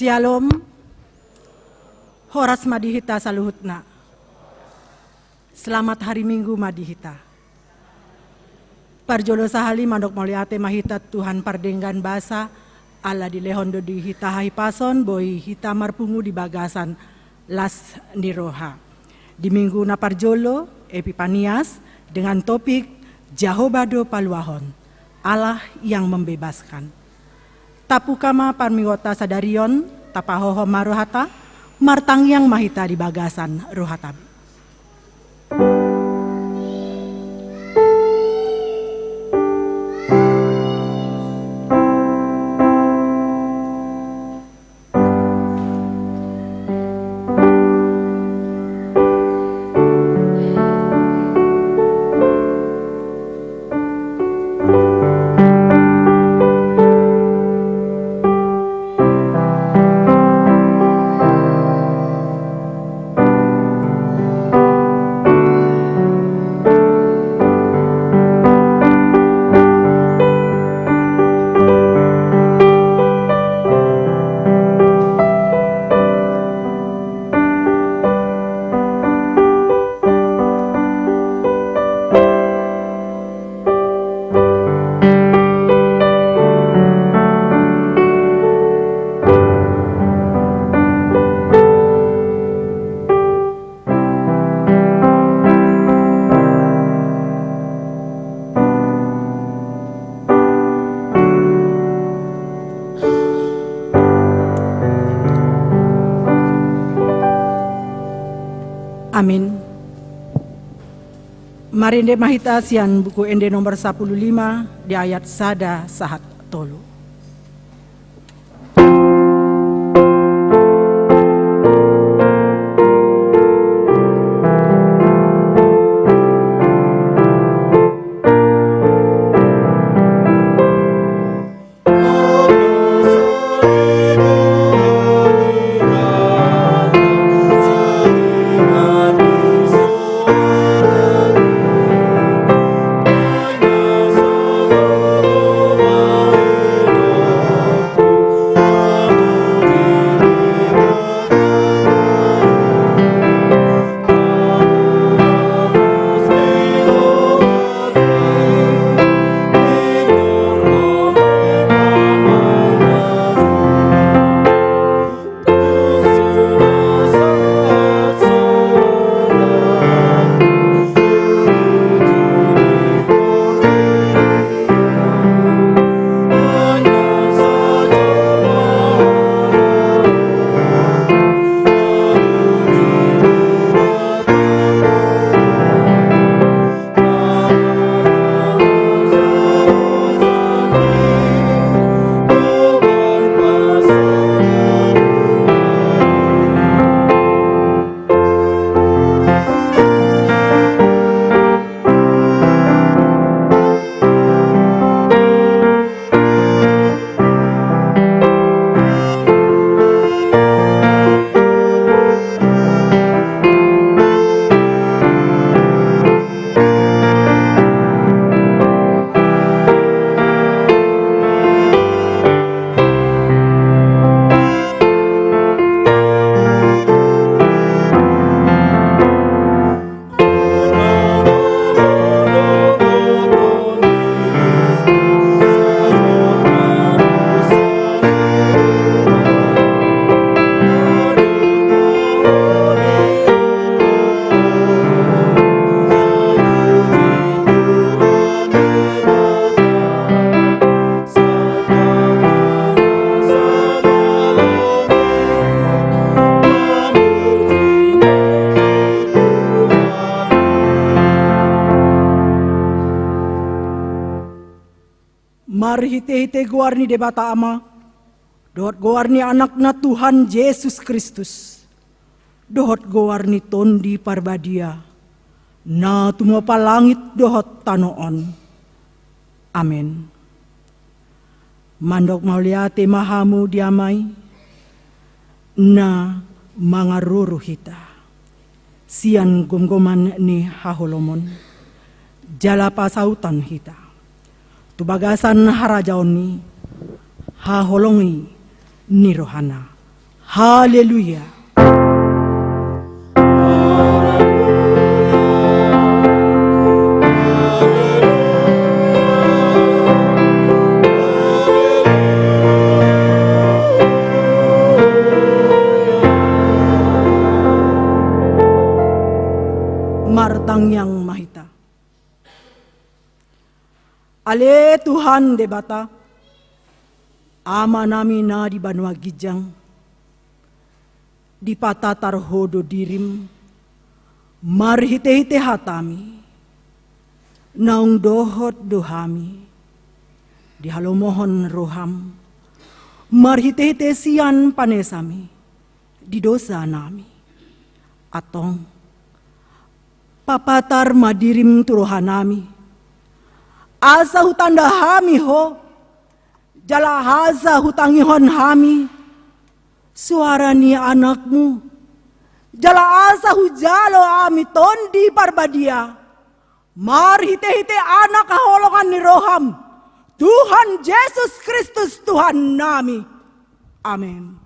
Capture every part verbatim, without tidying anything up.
Syalom. Horas ma di hita saluhutna. Selamat hari Minggu ma di hita. Parjolo sahali mandok mauliate ma hita Tuhan pardenggan basa, ala dilehon do di hita hahipason boi hita marpungu di bagasan las ni roha. Di minggu na parjolo, Epipanias, dengan topik Jahowa do paluahon, Allah yang membebaskan. Tapuka ma parmingguonta sadari on, tapahohom ma rohata, martangiang ma hita di bagasan rohata. Amin. Marende ma hita sian Buku Ende nomor sapuluh lima di ayat sada sahat tolu. Marhitehite goar ni Debata Ama, dohot goar ni Anakna Tuhan Jesus Kristus, dohot goar ni Tondi Parbadia, na tumompa langit dohot tano on. Amen. Mandok mauliate ma hamu di Ama i, na mangaruru hita sian gomgoman ni haholomon, jala pasauton hita tu bagasan harajaon ni haholongi ni rohana. Haleluya. Martangiang ma hita. Ale Tuhan Debata, Amanami na di banua ginjang, dipatatar Ho do dirim marhitehite hatami. Naung dohot do hami dihalomohon roham marhitehite sian panesami di dosanami. Antong, papatar ma dirim tu rohanami, asa hutanda hami Ho, jala asa hutangihon hami soara ni Anakmu, jala asa hujalo hami Tondi Parbadia marhitehite Anak haholongan ni roham, Tuhan Jesus Kristus Tuhannami. Amen.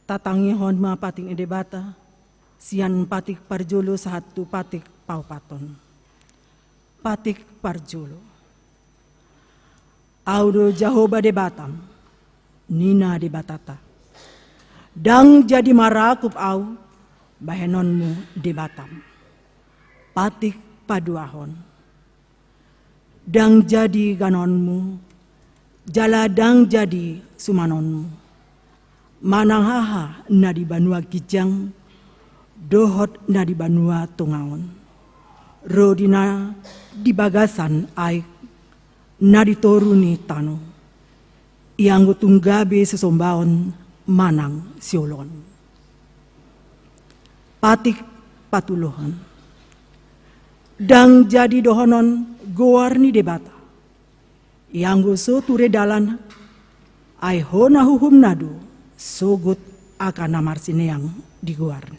Tatangihon ma patik ni Debata, sian patik parjolo sahat tu patik paopathon. Patik parjolo. Ahu do Jahowa Debatam, ninna Debatata. Ndang jadi marakup ahu bahenonmu Debatam. Patik paduahon. Ndang jadi ganonmu, jala ndang jadi sumanonmu. Manang aha na di banua ginjang, dohot na di banua tonga on, ro di na di bagasan aek, na di toru ni tano. Ianggo tung gabe sisombaon manang siolon. Patik patuluhon. Ndang jadi dohonon goar ni Debata. Ianggo so ture dalan, ai hona uhumna do sogot angka na marsineang di goarna.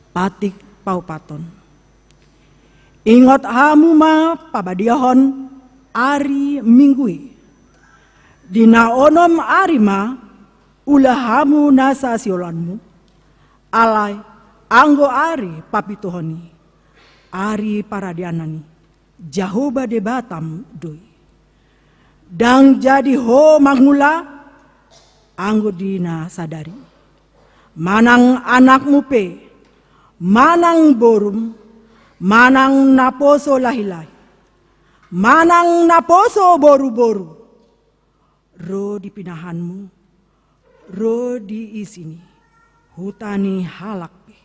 Patik paopathon. Ingot hamu ma pabadiahon ari Minggu i. Di na onom ari ma ula hamu nasa siolonmu. Alai anggo ari papituhon i, ari paradianan ni Jahowa Debatam do i. Ndang jadi ho mangula anggo di na sadari. Manang anakmu pe, manang borum, manang naposo lahilahi, manang naposo boruboru, ro di pinahanmu, ro di isi ni huta ni halak pe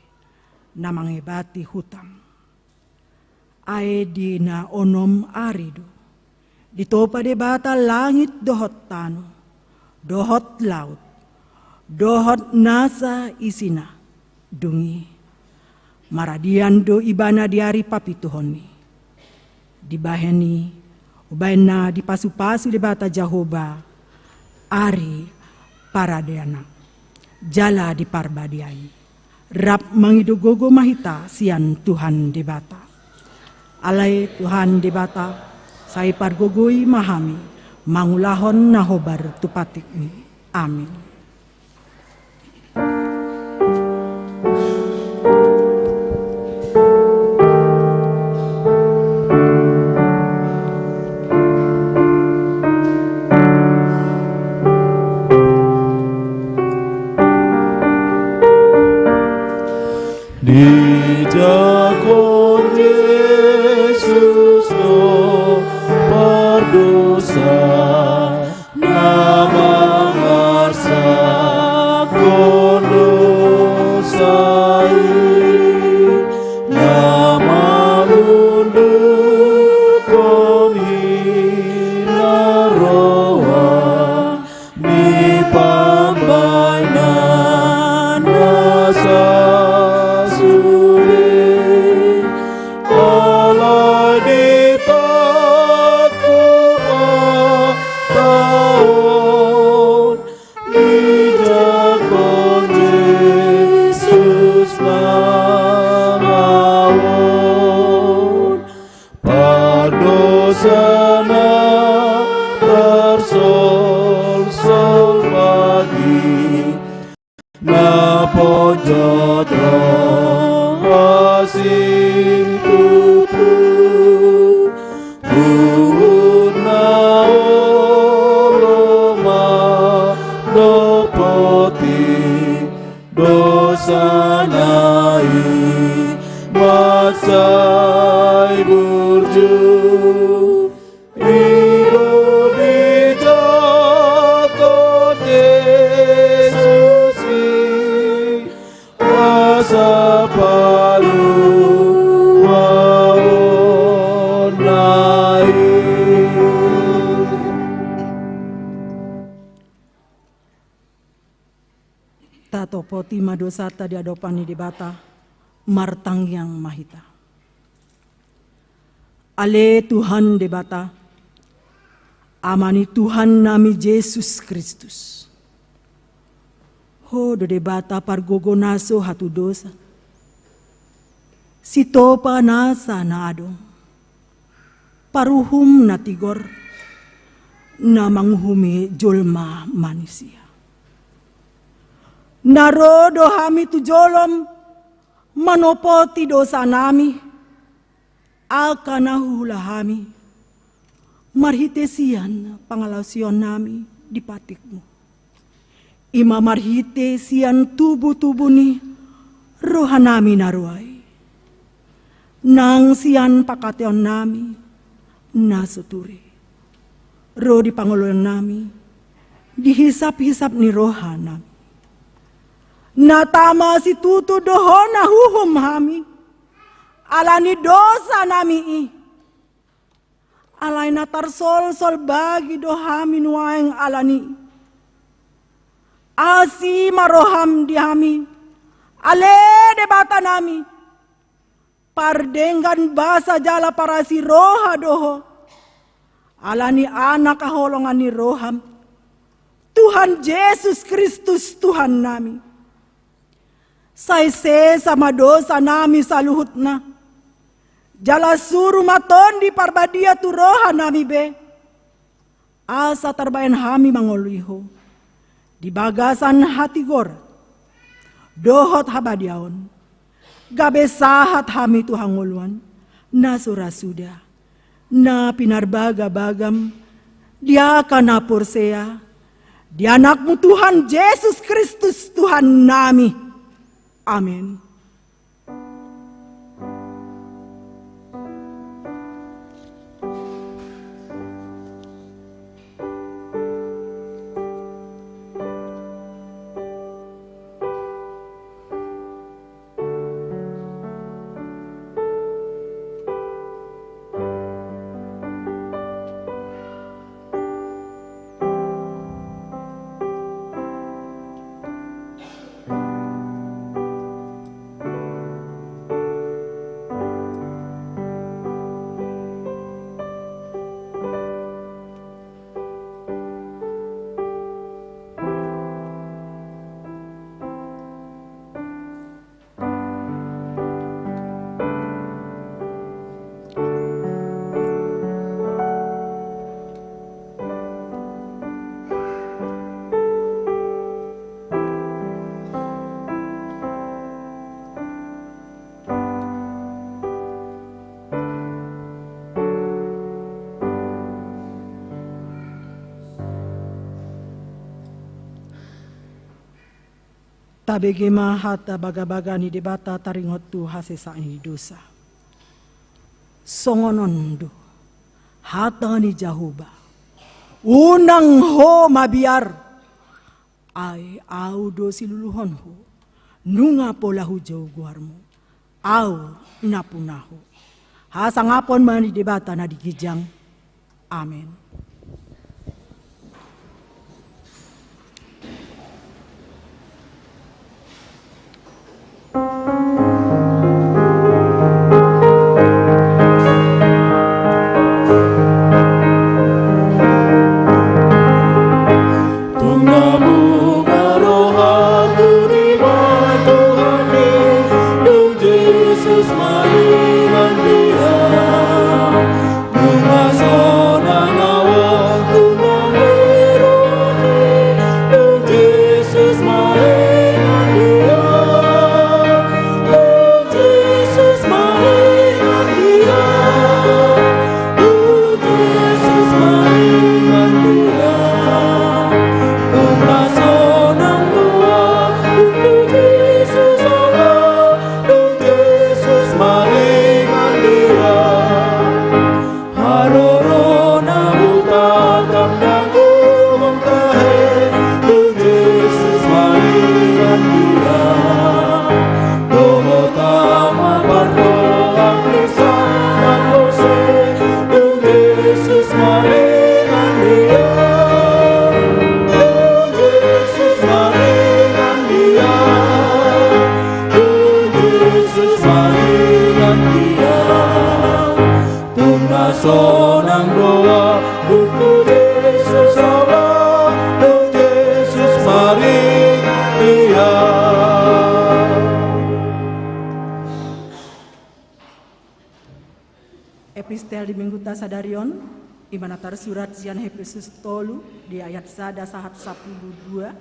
na mangebati hutam. Ai di na onom ari do, Ditopa Debata langit dohot tano, dohot laut, dohot nasa isina. Dung i maradian do Ibana di ari papituhon i. Dibahen i, umbahen na dipasupasu Debata Jahowa ari paradianna, jala diparbadiai. Rap mangido gogo ma hita sian Tuhan Debata. Alai Tuhan Debata, sai pargogoi ma hami mangulahon na hombar tu patikMi. Amin. Dijangkon Jesus do pardosa na mangarsakhon dosa i, na manundukhon hinaroa ni pambahenan na sasule. Alai ditangkup ma taon, dijangkon Jesus na laho on. Pardosa na tarsolsol bagi na ponjot roha singkutu, huhut na olo manopoti dosana i, mansai burju. I do dijangkon Jesus i asa paluaonna i. Tatopoti ma dosanta di adopan ni Debata, martangiang ma hita. Ale Tuhan Debata, Ama ni Tuhannami Jesus Kristus. Ho do Debata pargogo na so hatudosan, sitopa nasa na adong, paruhum na tigor, na manguhumi jolma manisia. Na ro do hami tu jolom manopoti dosanami, angka na huhula hami, marhite sian pangalaosionnami di patikmu. I ma marhite sian tubutubu ni rohanami na roa i, nang sian pangkataonnami na so ture, ro di pangoloonnami, di hisaphisap ni rohanami. Na tama situtu do ho na huhum hami, ala ni dosanami i. Alai na tarsolsol bagi do hami nuaeng ala ni i. Asi ma roham di hami, ale Debatanami. Pardenggan basa jala parasi roha do ho. Ala ni Anak haholongan ni roham, Tuhan Jesus Kristus Tuhannami. Sai sesa ma dosanami saluhutna. Jala suru ma Tondi Parbadia tu rohanami be, asa tarbaen hami mangoloi ho di bagasan hatigoran dohot habadiaon, gabe sahat hami tu hangoluan na so ra suda, na pinarbagabagam di angka na porsea di Anakmu Tuhan Jesus Kristus Tuhannami. Amen. Tabege ma hata bagabaga ni Debata taringot tu hasesaan ni dosa. Songon on do hata ni Jahowa: Unang ho mabiar, ai Ahu do siluluhon ho, nunga pola hujou goarmu, Ahu na puna ho. Hasangapon ma ni Debata na di ginjang. Amen. Tung na muba rohangku di batuan i, dung Jesus maringan di ahu. Nunga sonang ahu tung na di rohangku, dung Jesus maringan di ahu. Dung Jesus maringan di ahu. Dung Jesus maringan di ahu. Tung na sonang do ahu, dung Jesus, dung Jesus maringan di ahu. Haroro na hutatap ndang hurang tahe, dung Jesus maringan di ahu. Dohot ahu ma parrohangku sahat muse, dung Jesus maringan di ahu. Dung Jesus maringan di ahu. Dung Jesus maringan di ahu. Tung na sonang do ahu, dung tu Jesus ahu, dung Jesus maringan di ahu. Epistel di Minggunta sadari on, i ma na tarsurat sian Epesus tolu di ayat sada sahat sampulu dua,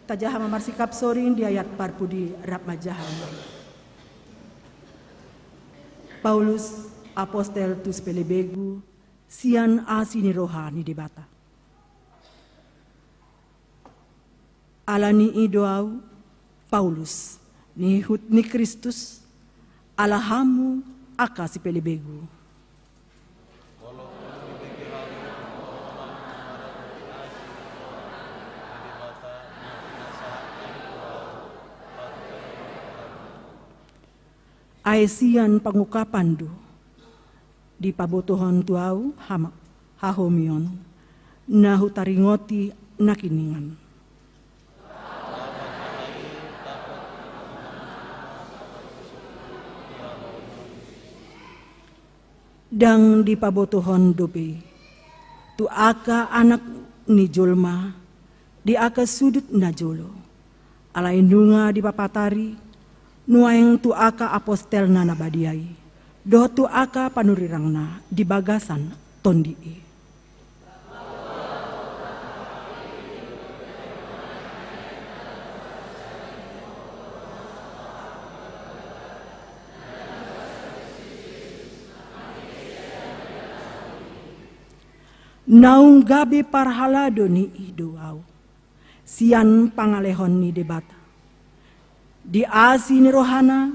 tajaha ma marsikap soring di ayat parpudi rap manjaha. Paulus, apostel tu sipelebegu, sian asi ni roha ni Debata. Ala ni i do ahu, Paulus, nihut ni Kristus, ala hamu angka sipelebegu. Ai sian pangungkapan do dipabotohon tu ahu hama-, hahomion, na hutaringoti nangkiningan. Ndang dipabotohon dope tu angka anak ni jolma di angka sudut na jolo, alai nunga dipapatari nuaeng tu angka apostelna na badia i, dohot tu angka panurirangna di bagasan tondi i. Naung gabe parhalado ni i do ahu sian pangalehon ni Debata, di asi ni rohana,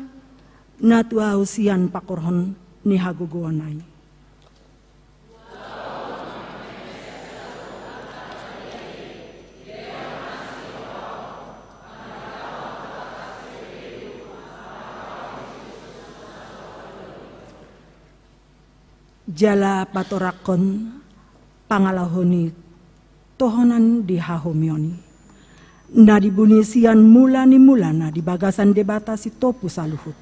na tu ahu sian pangkorhon ni hagogoonna i. Jala patoranghon pangalaho ni tohonan di hahomion i, na dibuni sian mula ni mulana di bagasan Debata Sitopu saluhut.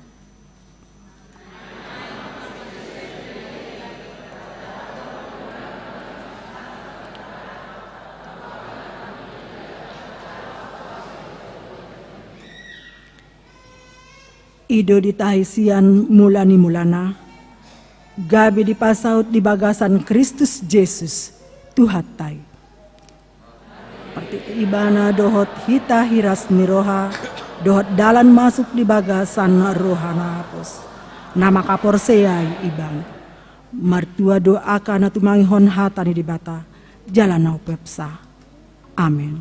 I do ditahi sian mula ni mulana, gabe dipasaut di bagasan Kristus Jesus, Tuhanta i. Partit Ibana dohot hita hiras ni roha, dohot dalan masuk di bagasan roha na pos, na mangkaporseai Ibana. Martua do angka na tumangihon hata ni Debata jala na umpeopsa. Amen.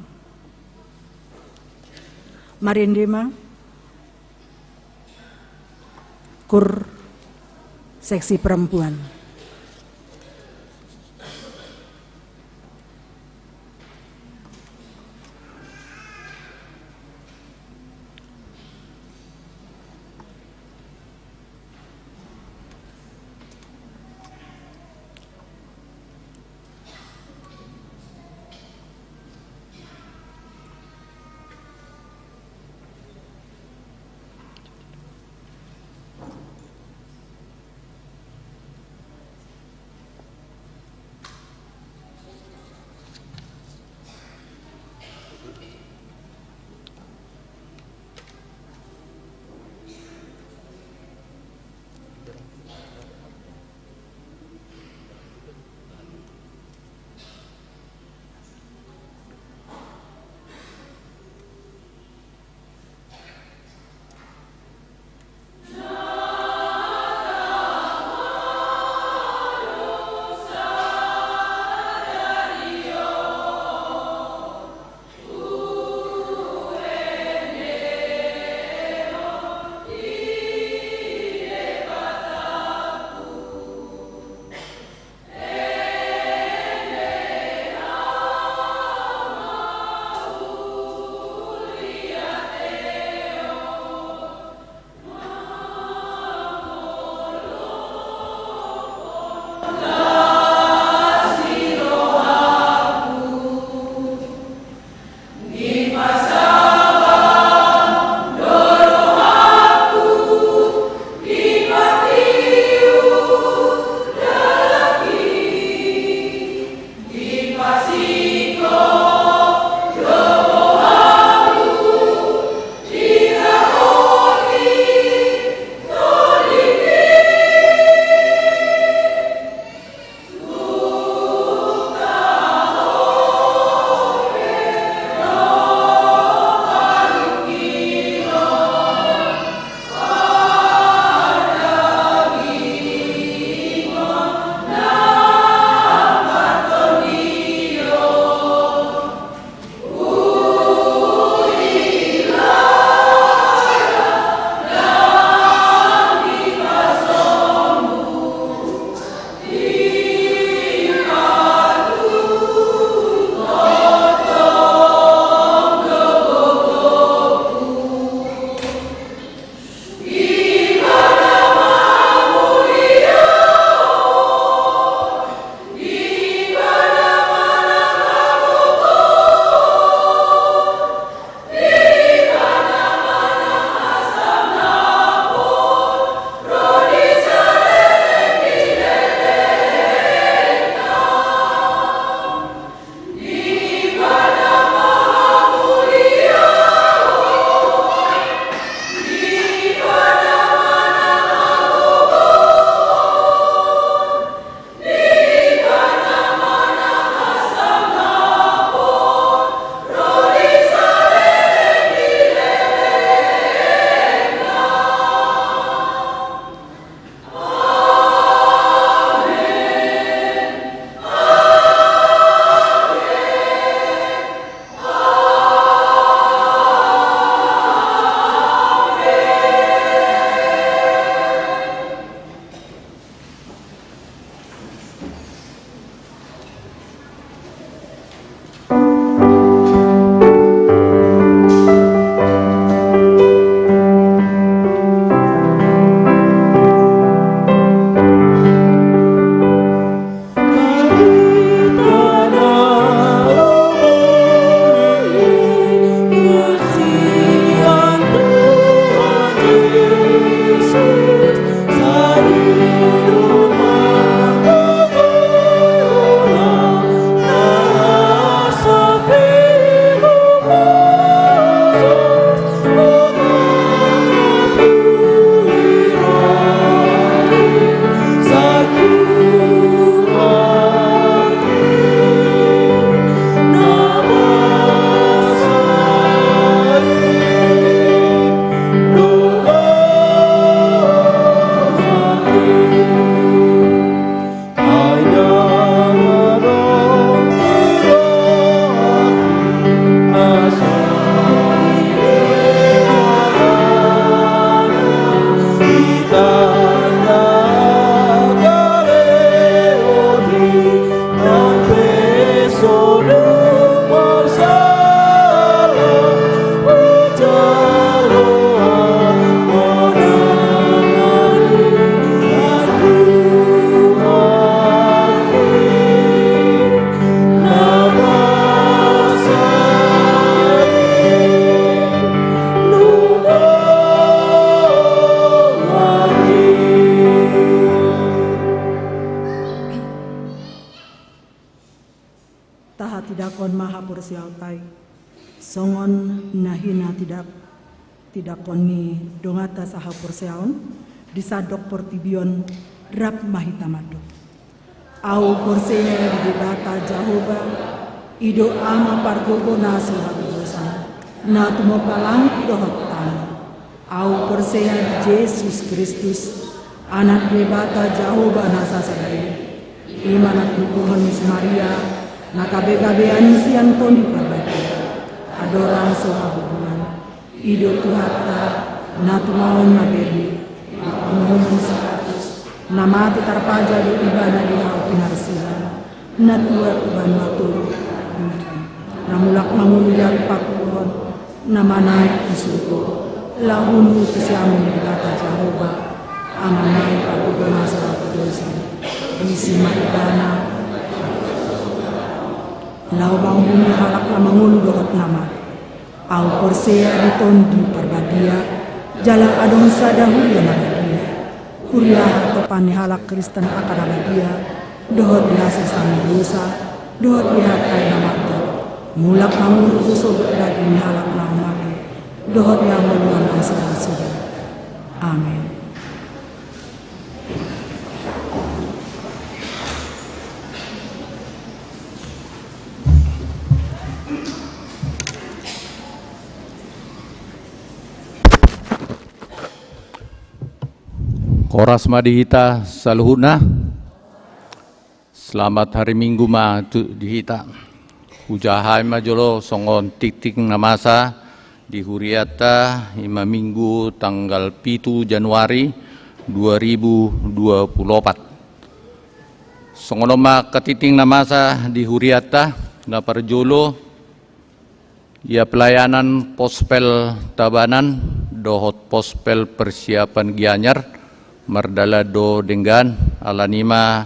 Marende ma. Kur seksi perempuan. Songon na hinatidak-, tidakkon ni donganta sahaporseaon di sandok portibi on, rap ma hita mandok. Ahu porsea di Debata Jahowa, i do Ama pargogo na so hatudosan, na tumompa langit dohot tano. Ahu porsea di Jesus Kristus, Anak Debata Jahowa na sasada i, i ma na tinubuhon ni si Maria, na gabegabean sian Tondi Parbadia, andorang so habubuhan. I do Tuhanta, na tumaon na bernit, na panuhon ni si Pilatus, na mate tarpajal do ibana di hau pinarsilang, na tuat tu banua toru, na mulak mangolu di ari patoluhon, na manaek tu surgo, laho nunga tu siamun ni Debata Jahowa, Ama nai pargogo na so hatudosan, disi ma ibana laho manguhumi halak na mangolu dohot na mate. Ahu porsea di Tondi Parbadia, jala adong sada huria na badia, huria hatopan ni halak Kristen angka na badia, dohot di hasesaan ni dosa, dohot di angka na mate, mulak mangolu tu sogot daging ni halak na mate, dohot di hangoluan na so ra suda. Amen. Horas ma di hita saluhutna. Selamat hari Minggu ma tu di hita. Hujaha hami ma jolo songon tingting na masa di hurianta, i ma Minggu tanggal pitu Januari dua ribu dua puluh opat. Songon on ma angka tingting na masa di hurianta. Na parjolo, ia pelayanan Pospel Tabanan dohot Pospel Persiapan Gianyar mardalan do denggan. Alani i ma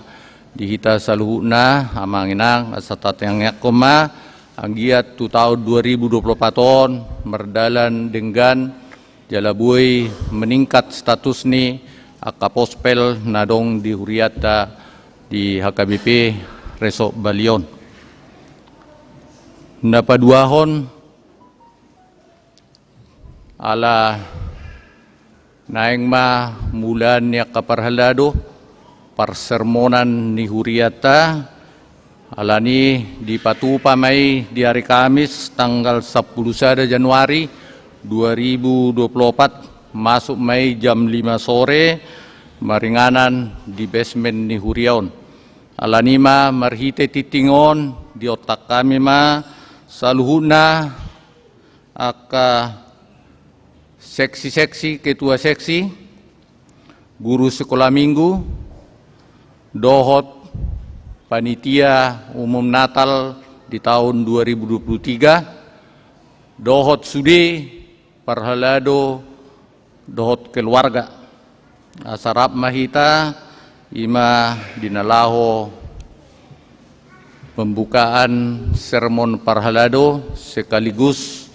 di hita saluhutna, amang inang, asa tatangiangkon ma, anggiat tu taon dua ribu dua puluh opat on mardalan denggan, jala boi meningkat status ni angka pospel na adong di hurianta di H K B P Resort Bali on. Na paduahon, ala naeng ma mulaan ni angka parhalado parsermonan ni hurianta. Alani i dipatupa ma i di ari Kamis tanggal sampulu sada Januari dua ribu dua puluh opat, masuk ma i jam lima sore, maringanan di basement ni huria on. Alani i ma marhite tingting on diontak hami ma saluhutna angka seksi-seksi, ketua seksi, guru sekolah minggu, dohot panitia umum Natal di taon dua ribu dua puluh tiga, dohot sude parhalado dohot keluarga. Asa rap ma hita, i ma di na laho pembukaan sermon parhalado sekaligus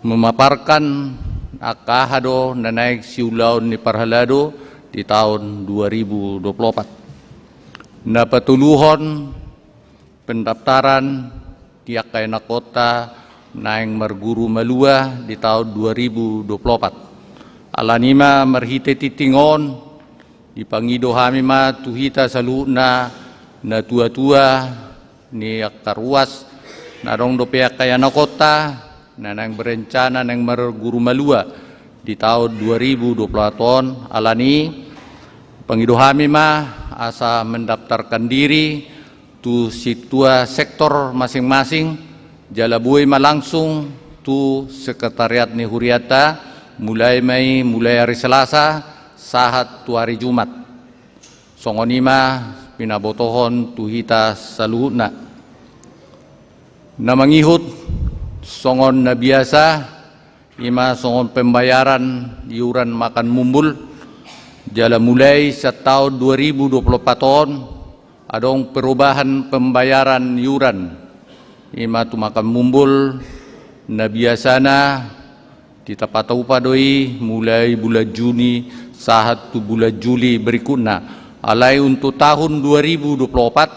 memaparkan angka aha do na naeng siulaon ni parhalado di taon dua ribu dua puluh opat. Na patoluhon, pendaftaran di angka ianakhonta naeng marguru malua di taon dua ribu dua puluh opat. Alani i ma marhite tingting on dipangido hami ma tu hita saluhutna natuatua ni angka ruas, na adong dope angka ianakhonta na naeng berencana naeng marguru malua di taon dua ribu dua puluh opat on. Alani i pangido hami ma asa mendaftarkan diri tu sintua sektor masing-masing, jala boi ma langsung tu sekretariat ni hurianta, mulai ma i mulai ari Selasa sahat tu ari Jumat. Songon i ma pinabotohon tu hita saluhutna. Na mangihut, songon na biasa, i ma songon pembayaran iuran makan mumbul, jala mulai sian taon dua ribu dua puluh opat on, adong perubahan pembayaran iuran, i ma tu makan mumbul, na biasana dipatupa do i mulai bulan Juni sahat tu bulan Juli berikutna. Alai untuk tahun dua ribu dua puluh opat,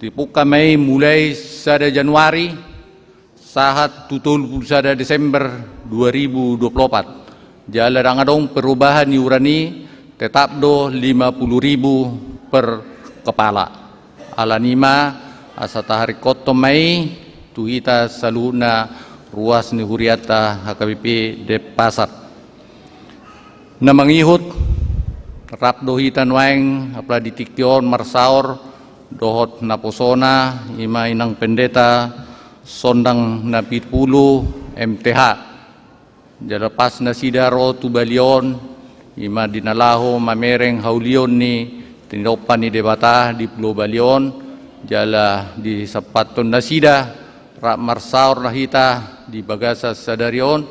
dipungka ma i mulai sada Januari sahat tu tolu pulu sada Desember dua ribu dua pulu opat. Jala ndang adong perubahan iuran i, tetap do lima pulu ribu per kepala. Alani i ma asa taharingkothon ma i tu hita saluhutna ruas ni hurianta H K B P Denpasar. Na mangihut, rap do hita nuaeng apala di tingki on marsaor dohot naposona, i ma Inang Pendeta Sondang Napitupulu, M T H. Jala pas nasida ro tu balion, i ma di na laho mamereng haulion ni tinadongkon ni Debata di Pulo Balion, jala disampathon nasida rap marsaor ma hita di bagasan sadari on,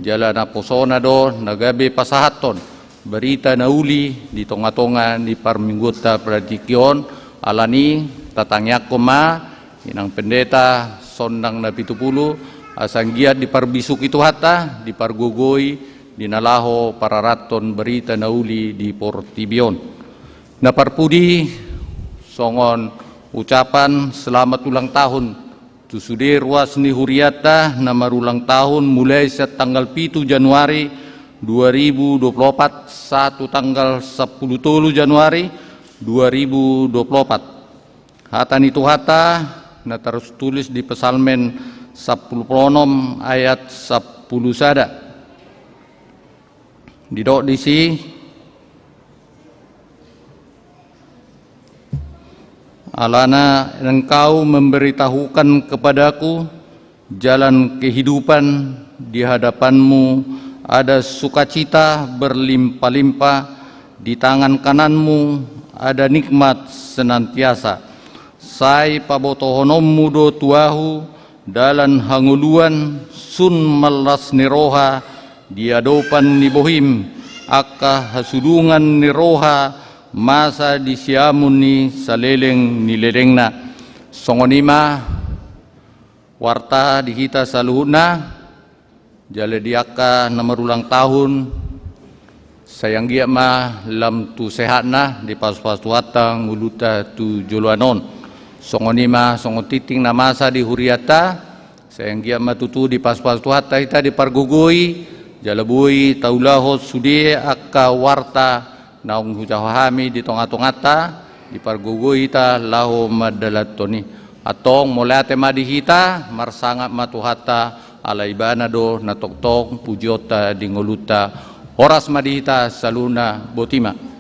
jala naposona do na gabe pasahathon barita na uli di tongatonga ni parmingguonta apala di tingki on. Alani i tatangiangkon ma Inang Pendeta Sondang Napitupulu, asa anggiat diparbisuhi Tuhanta, dipargogoi di na laho pararathon barita na uli di portibi on. Na parpudi, songon ucapan selamat ulang tahun tu sude ruas ni hurianta na marulang tahun mulai sian tanggal pitu Januari dua ribu dua pulu opat sahat tu tanggal sampulu tolu Januari dua ribu dua pulu opat. Hata ni Tuhanta na tartulis di Psalmen sampulu onom ayat sampulu sada. Didok disi, alana Engkau memberitahukan kepadaku jalan kehidupan, di hadapanmu ada sukacita berlimpah-limpah, di tangan kananmu ada nikmat senantiasa. Sai pabotohononmu do tu ahu dalan hangoluan, sun mallas ni roha di adopan ni bohim, angka hasudungan ni roha masa di siamun ni saleleng ni lelengna. Songon i ma warta di hita saluhutna, jala di angka na marulang tahun, sai anggiat ma lam tu sehatna, dipasupasu Tuhanta ngolunta tu joloan on. Songon i ma songon tingting na masa di hurianta, sai anggiat ma tutu dipasupasu Tuhanta hita, dipargogoi, jala boi taulahon sude angka warta naung hujaha hami di tongatonganta, dipargogoi hita laho mandalanhon i. Antong mauliate ma di hita, marsangap ma Tuhanta, ala Ibana do na tongtong pujionta di ngolunta. Horas ma di hita saluhutna, boti ma.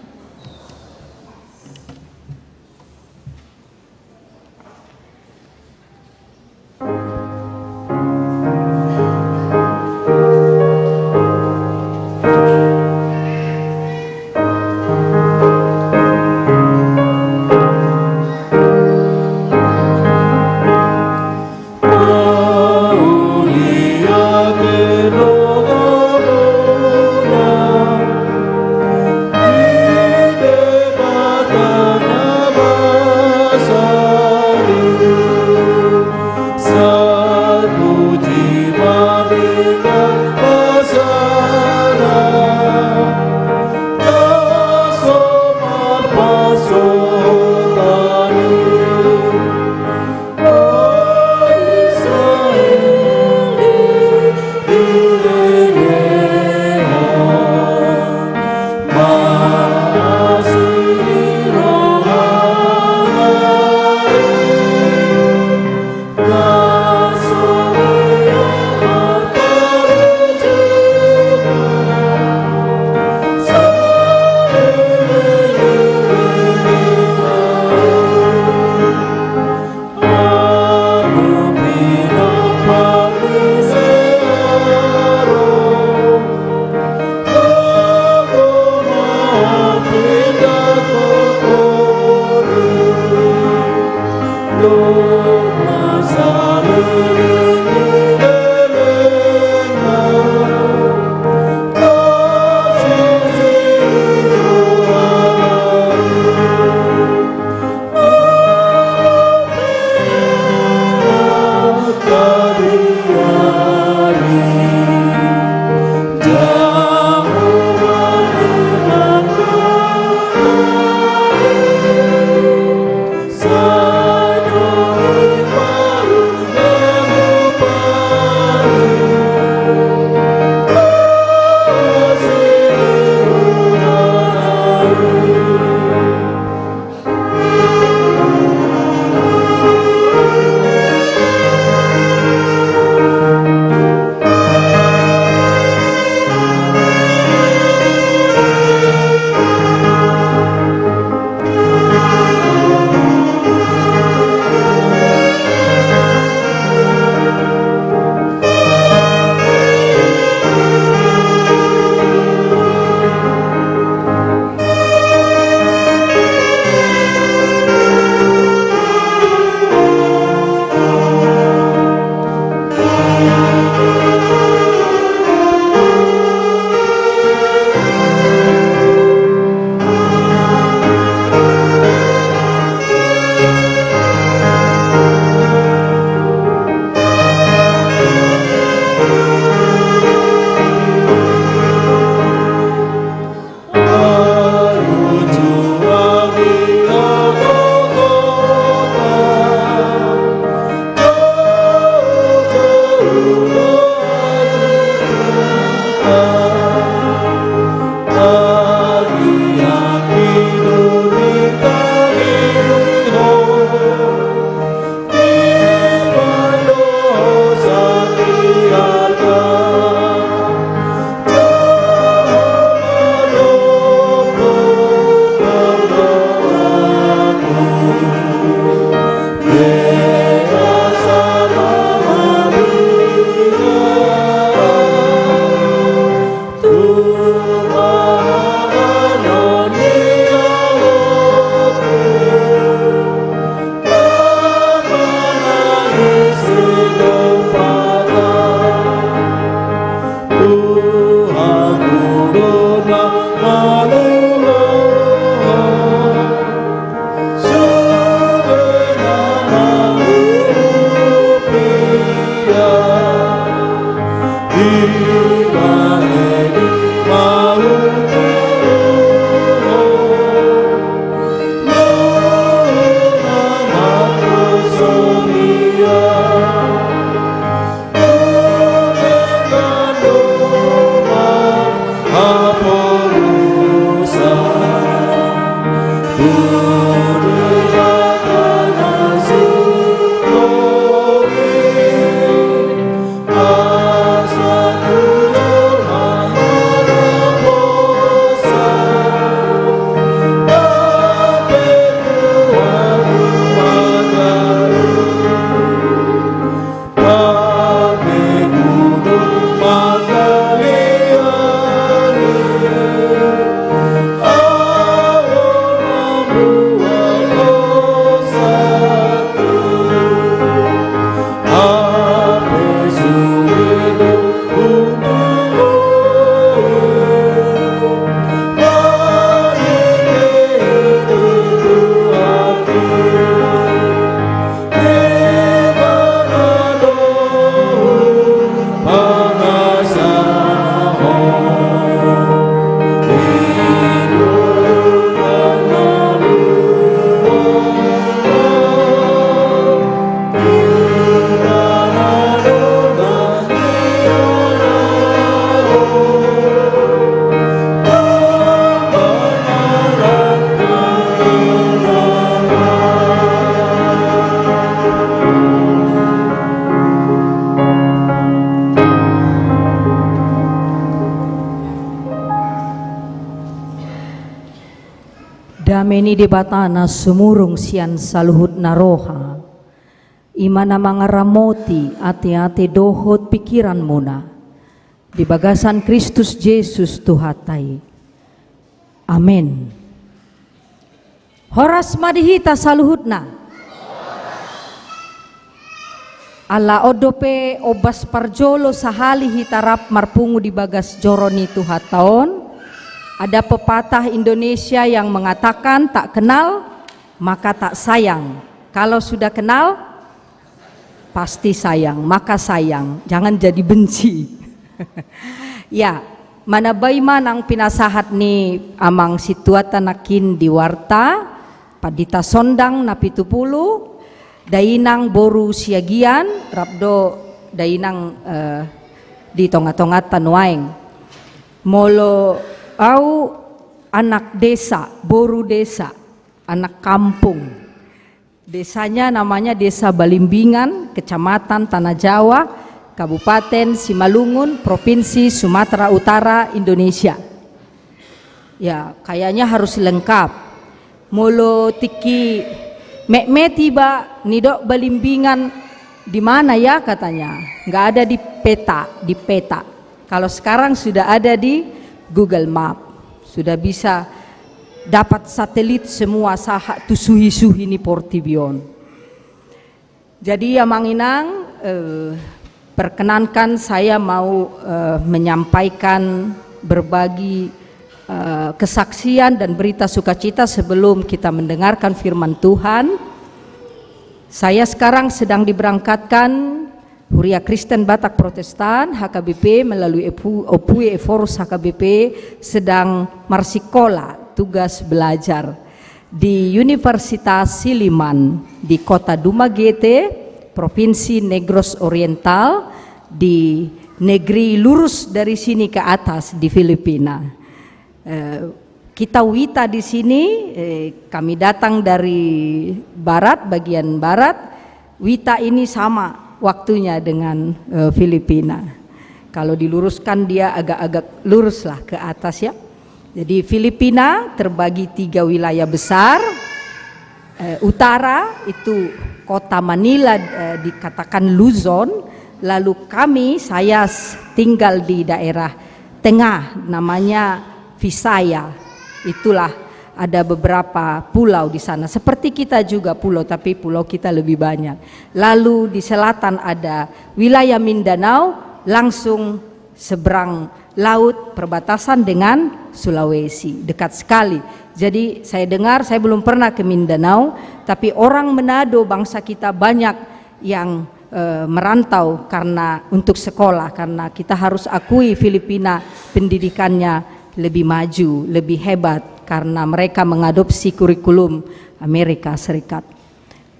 Dame ni Debata na sumurung sian saluhut na roha, i ma na mangaramoti ateate dohot pikiranmuna di bagasan Kristus Jesus Tuhanta i. Amen. Horas ma di hita saluhutna. Ala on dope ombas parjolo sahali hita rap marpungu di bagas joro ni Tuhanta on. Ada pepatah Indonesia yang mengatakan, tak kenal maka tak sayang. Kalau sudah kenal, pasti sayang, maka sayang, jangan jadi benci. Ya, manambai ma nang pinasahat ni amang situata nangkin di warta, Pandita Sondang na pitu pulu, dainang boru Siagian, rap do dainang, eh, di tonga-tonganta nuaeng. Molo au anak desa, boru desa, anak kampung. Desanya namanya Desa Balimbingan, Kecamatan Tanah Jawa, Kabupaten Simalungun, Provinsi Sumatera Utara, Indonesia. Ya, kayaknya harus lengkap. Molo tingki metmet iba nidok Balimbingan di mana ya katanya. Nggak ada di peta, di peta. Kalau sekarang sudah ada di Google Map, sudah bisa dapat satelit semua sahat tu suhi-suhi ni portibi on. Jadi, amang inang, eh, perkenankan saya mau, eh, menyampaikan, berbagi, eh, kesaksian dan berita sukacita sebelum kita mendengarkan firman Tuhan. Saya sekarang sedang diberangkatkan Huria Kristen Batak Protestan, H K B P, melalui Epu-, Opus Ephorus H K B P, sedang marsikola, tugas belajar di Universitas Siliman di kota Dumaguete, Provinsi Negros Oriental, di negeri lurus dari sini ke atas, di Filipina. Eh, kita Wita di sini, eh, kami datang dari barat, bagian barat. Wita ini sama waktunya dengan, eh, Filipina. Kalau diluruskan, dia agak-agak lurus lah ke atas, ya. Jadi, Filipina terbagi tiga wilayah besar. Eh, utara itu kota Manila, eh, dikatakan Luzon. Lalu kami, saya s-, tinggal di daerah tengah, namanya Visaya. Itulah, ada beberapa pulau di sana. Seperti kita juga pulau, tapi pulau kita lebih banyak. Lalu di selatan ada wilayah Mindanao, langsung seberang laut, perbatasan dengan Sulawesi, dekat sekali. Jadi, saya dengar, saya belum pernah ke Mindanao, tapi orang Manado, bangsa kita, banyak yang eh, merantau karena untuk sekolah, karena kita harus akui Filipina pendidikannya lebih maju, lebih hebat karena mereka mengadopsi kurikulum Amerika Serikat.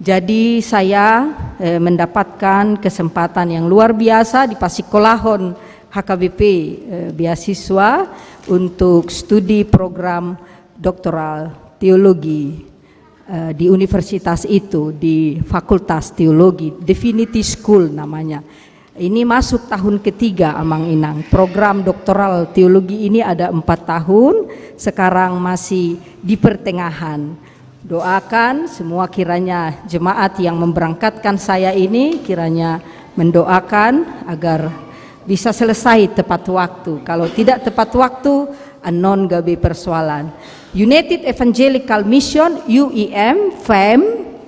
Jadi saya, eh, mendapatkan kesempatan yang luar biasa dipasikolahon H K B P, eh, beasiswa untuk studi program doktoral teologi, eh, di universitas itu, di Fakultas Teologi, Divinity School namanya. Ini masuk tahun ketiga, Amang Inang. Program doktoral teologi ini ada empat tahun, sekarang masih di pertengahan. Doakan semua kiranya jemaat yang memberangkatkan saya ini kiranya mendoakan agar bisa selesai tepat waktu. Kalau tidak tepat waktu, annon gabe persoalan. United Evangelical Mission, U E M, fam,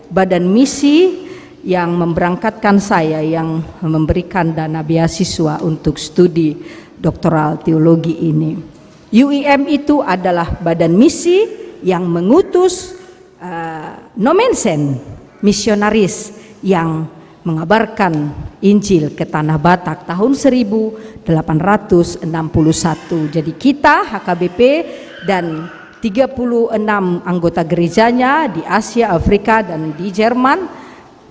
badan misi yang memberangkatkan saya, yang memberikan dana beasiswa untuk studi doktoral teologi ini. U E M itu adalah badan misi yang mengutus, eh, Nommensen, misionaris yang mengabarkan Injil ke Tanah Batak tahun seribu delapan ratus enam puluh satu. Jadi kita H K B P dan tiga puluh enam anggota gerejanya di Asia, Afrika, dan di Jerman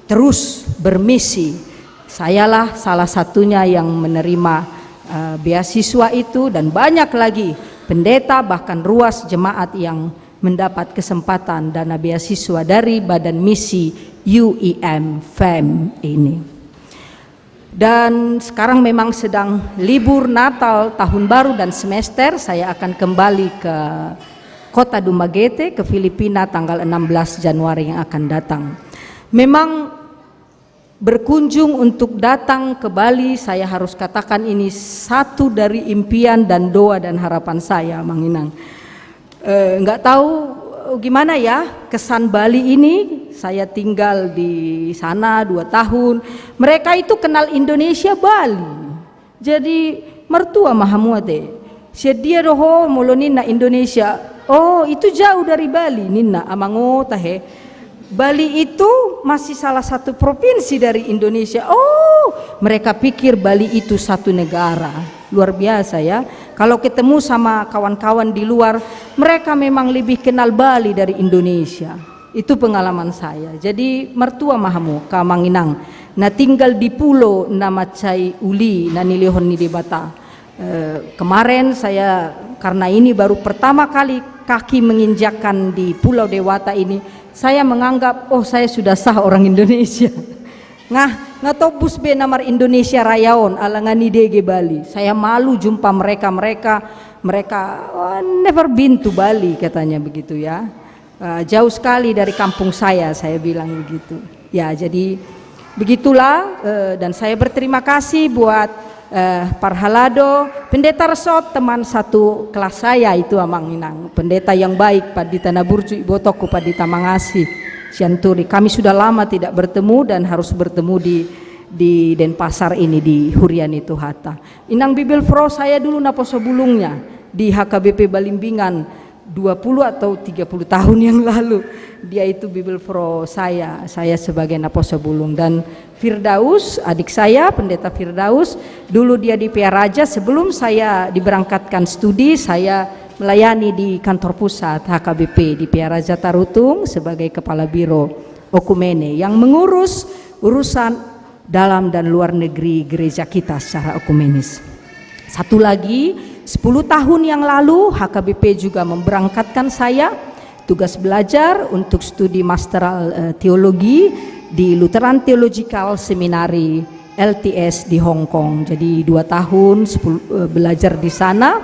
terus bermisi. Sayalah salah satunya yang menerima, eh, beasiswa itu, dan banyak lagi pendeta, bahkan ruas jemaat yang mendapat kesempatan dana beasiswa dari badan misi U E M fam ini. Dan sekarang memang sedang libur Natal, Tahun Baru, dan semester, saya akan kembali ke kota Dumaguete, ke Filipina, tanggal enam belas Januari yang akan datang. Memang berkunjung untuk datang ke Bali, saya harus katakan ini satu dari impian dan doa dan harapan saya, Amang Inang. Eh, nggak tahu, eh, gimana ya kesan Bali ini. Saya tinggal di sana dua tahun. Mereka itu kenal Indonesia Bali. Jadi, martua ma hamu ate. Sian dia do ho molo ninna Indonesia? Oh, itu jauh dari Bali, ninna. Amang, oh, tahe. Bali itu masih salah satu provinsi dari Indonesia. Oh, mereka pikir Bali itu satu negara. Luar biasa ya. Kalau ketemu sama kawan-kawan di luar, mereka memang lebih kenal Bali dari Indonesia. Itu pengalaman saya. Jadi, martua ma hamu, Amang Inang, na tinggal di pulo na mansai uli na nilehon ni Debata. Eh, kemarin saya, karena ini baru pertama kali kaki menginjakkan di Pulau Dewata ini, saya menganggap, "Oh, saya sudah sah orang Indonesia." Nga, nga tobus be na mar-Indonesia raja on, ala nga nidege Bali. Saya malu jumpa mereka-mereka, mereka, "Oh, never been to Bali," katanya begitu ya. "Eh, jauh sekali dari kampung saya," saya bilang begitu. Ya, jadi begitulah, eh, dan saya berterima kasih buat, eh, parhalado, Pendeta Resot, teman satu kelas saya itu, Amang Inang. Pendeta yang baik, Pandita Naburju, ibotongku Pandita Mangasi Sianturi. Kami sudah lama tidak bertemu dan harus bertemu di, di Denpasar ini, di Huria ni Tuhanta. Inang Bibelvrouw saya dulu naposo bulungnya di H K B P Balimbinan dua puluh atau tiga puluh tahun yang lalu. Dia itu Bibelvrouw saya, saya sebagai naposo bulung. Dan Firdaus, adik saya, Pendeta Firdaus, dulu dia di Pearaja, sebelum saya diberangkatkan studi, saya melayani di kantor pusat H K B P di Pearaja Tarutung sebagai kepala biro okumene yang mengurus urusan dalam dan luar negeri gereja kita secara ekumenis. Satu lagi, sepuluh tahun yang lalu H K B P juga memberangkatkan saya tugas belajar untuk studi masteral, eh, teologi di Lutheran Theological Seminary, L T S, di Hong Kong. Jadi dua tahun sepul-, eh, belajar di sana,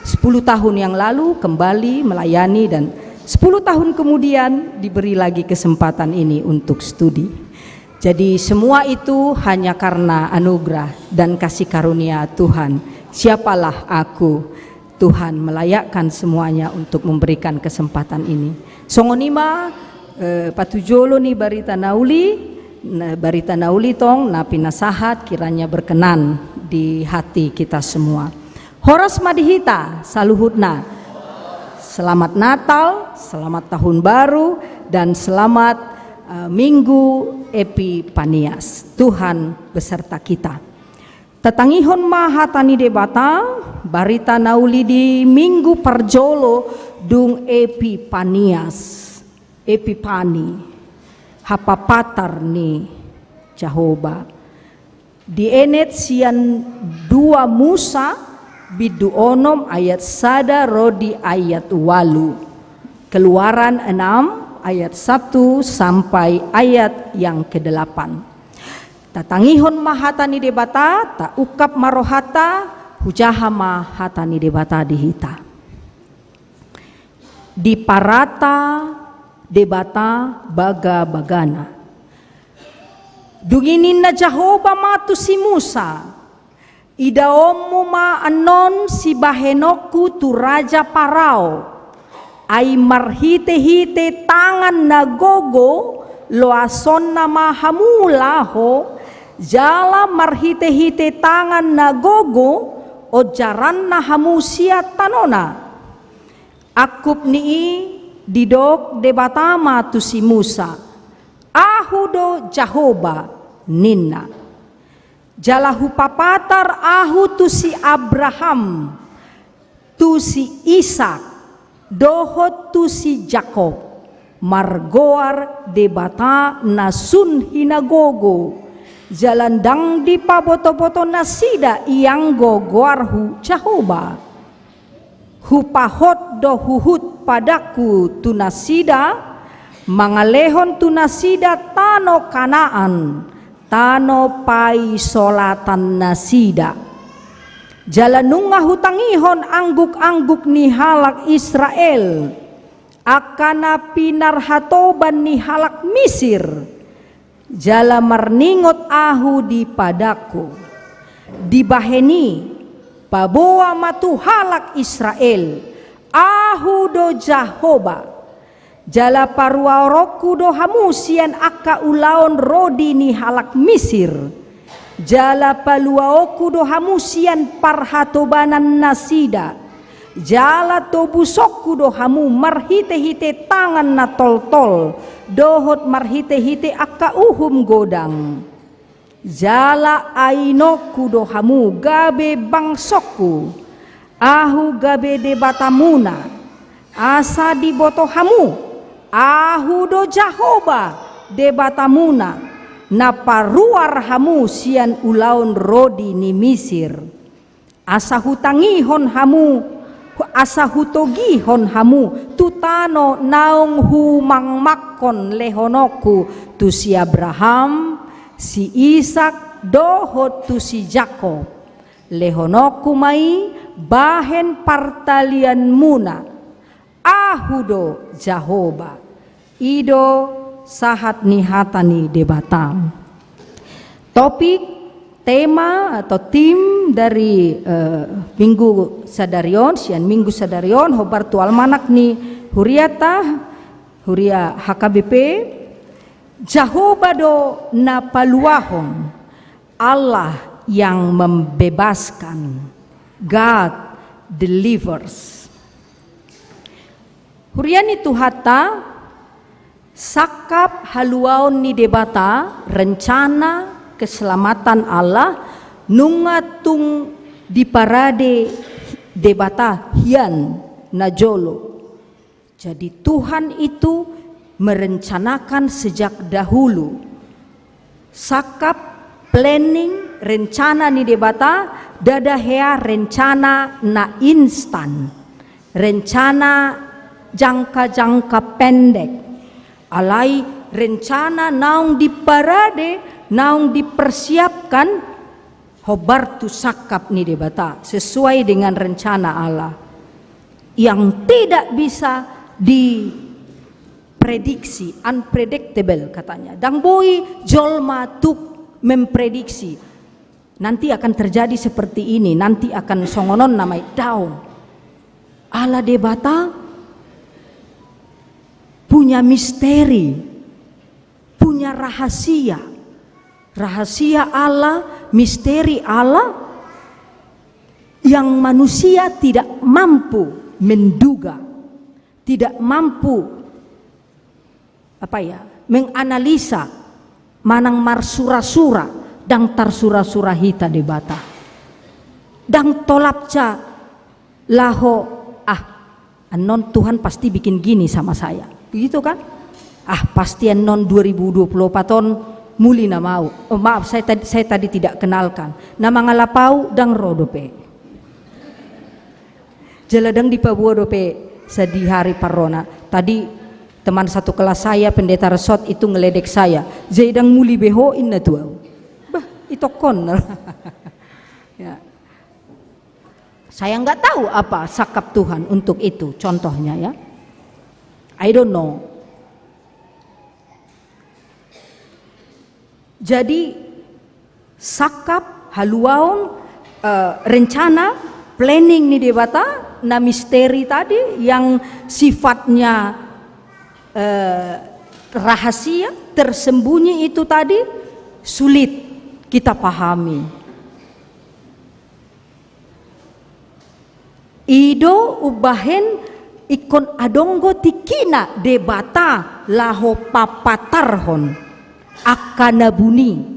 sepuluh tahun yang lalu kembali melayani, dan sepuluh tahun kemudian diberi lagi kesempatan ini untuk studi. Jadi semua itu hanya karena anugerah dan kasih karunia Tuhan. Siapalah aku, Tuhan melayakkan semuanya untuk memberikan kesempatan ini. Songon i ma, eh, patujolo ni barita na uli, na, barita na uli tong, na pinasahat, kiranya berkenan di hati kita semua. Horas ma di hita saluhutna. Selamat Natal, selamat Tahun Baru, dan selamat Eh, Minggu Epipanias, Tuhan beserta kita. Tatangihon ma hata ni Debata, barita na uli di minggu parjolo dung Epipanias, Epipani, hapapatar ni Jahowa. Dienet sian dua Musa, bindu onom ayat sada ro di ayat ualu. Keluaran enam ayat satu sampai ayat yang kedelapan. Tatangihon ma hata ni Debata, taungkap ma rohanta, hujaha ma hata ni Debata di hita. Diparata Debata bagabagana. Dung i ninna Jahowa ma tu si Musa, idaonmu ma annon sibahenonku tu raja Parao, ai marhitehite tangan na gogo loasonna ma hamu laho, jala marhitehite tangan na gogo onjaranna hamu sian tanona. Angkup ni i didok Debata ma tu si Musa, Ahu do Jahowa, ninna. Jala hupapatar Ahu tu si Abraham, tu si Isak, dohot tu si Jakob, margoar Debata na sun hinagogo, jala ndang dipabotoboto nasida ianggo goarhu Jahowa. Hupahot do huhut padangku tu nasida, mangalehon tu nasida tano Kanaan, tano paisolatan nasida. Jala nunga hutangihon angguk-angguk ni halak Israel, angka na pinarhatoban ni halak Misir, jala marningot Ahu di padangku. Dibahen i, paboa ma tu halak Israel, Ahu do Jahowa. Jala paruaonku do hamu sian angka ulaon rodi ni halak Misir. Jala paluaonku do hamu sian parhatobanan nasida. Jala tobusonku do hamu marhitehite tangan na toltol, dohot marhitehite angka uhum godang. Jala ainonku do hamu gabe bangsongku, Ahu gabe Debatamuna, asa diboto hamu, Ahu do Jahowa, Debatamuna, na paruar hamu sian ulaon rodi ni Misir. Asa hutangihon hamu, asa hutogihon hamu tu tano naung humangmangkon lehononku tu si Abraham, si Isak, dohot tu si Jakob. Lehononku ma i bahen partalianmuna. Ahu do Jahowa. I do sahat ni hata ni Debata. Topik, tema atau tim dari, eh, minggu sadari on, sian minggu sadari on, hombar tu almanak ni huriata, huria H K B P, Jahowa do na paluahon. Allah yang membebaskan. God delivers. Huria ni Tuhanta, sangkap haluaon ni Debata, rencana keselamatan Allah, nunga tung diparade Debata hian na jolo. Jadi, Tuhan itu merencanakan sejak dahulu. Sangkap, planning, rencana ni Debata, ndada hea rencana na instan, rencana jangka-jangka pendek. Alai rencana naung diparade, naung dipersiapkan, hombar tu sangkap ni Debata, sesuai dengan rencana Allah yang tidak bisa diprediksi, unpredictable katanya. Ndang boi jolma tuk memprediksi, nanti akan terjadi seperti ini, nanti akan songon on nama i, daong. Allah Debata punya misteri, punya rahasia. Rahasia Allah, misteri Allah yang manusia tidak mampu menduga, tidak mampu, apa ya, menganalisa manang marsura-sura, ndang tarsura-sura hita Debata. Ndang tolapta laho, ah, annon Tuhan pasti bikin gini sama saya. Begitu kan? Ah, pasti annon dua ribu dua puluh empat on muli nama au. Oh, maaf, saya tadi, saya tadi tidak kenalkan. Na mangalap au ndang ro dope. Jala ndang dipaboa dope sadihari parrona. Tadi teman satu kelas saya, pendeta Resot, itu ngeledek saya. Jadi ndang muli be ho, inna tu au. Bah, itokon. Ya. Saya nggak tahu apa sakap Tuhan untuk itu, contohnya ya. I don't know. Jadi, sakap, haluaon, eh, rencana, planning ni Debata, na misteri tadi, yang sifatnya, eh, rahasia, tersembunyi itu tadi, sulit kita pahami. I do umbahen ingkon adong do tingkina Debata laho papatarhon angka na buni.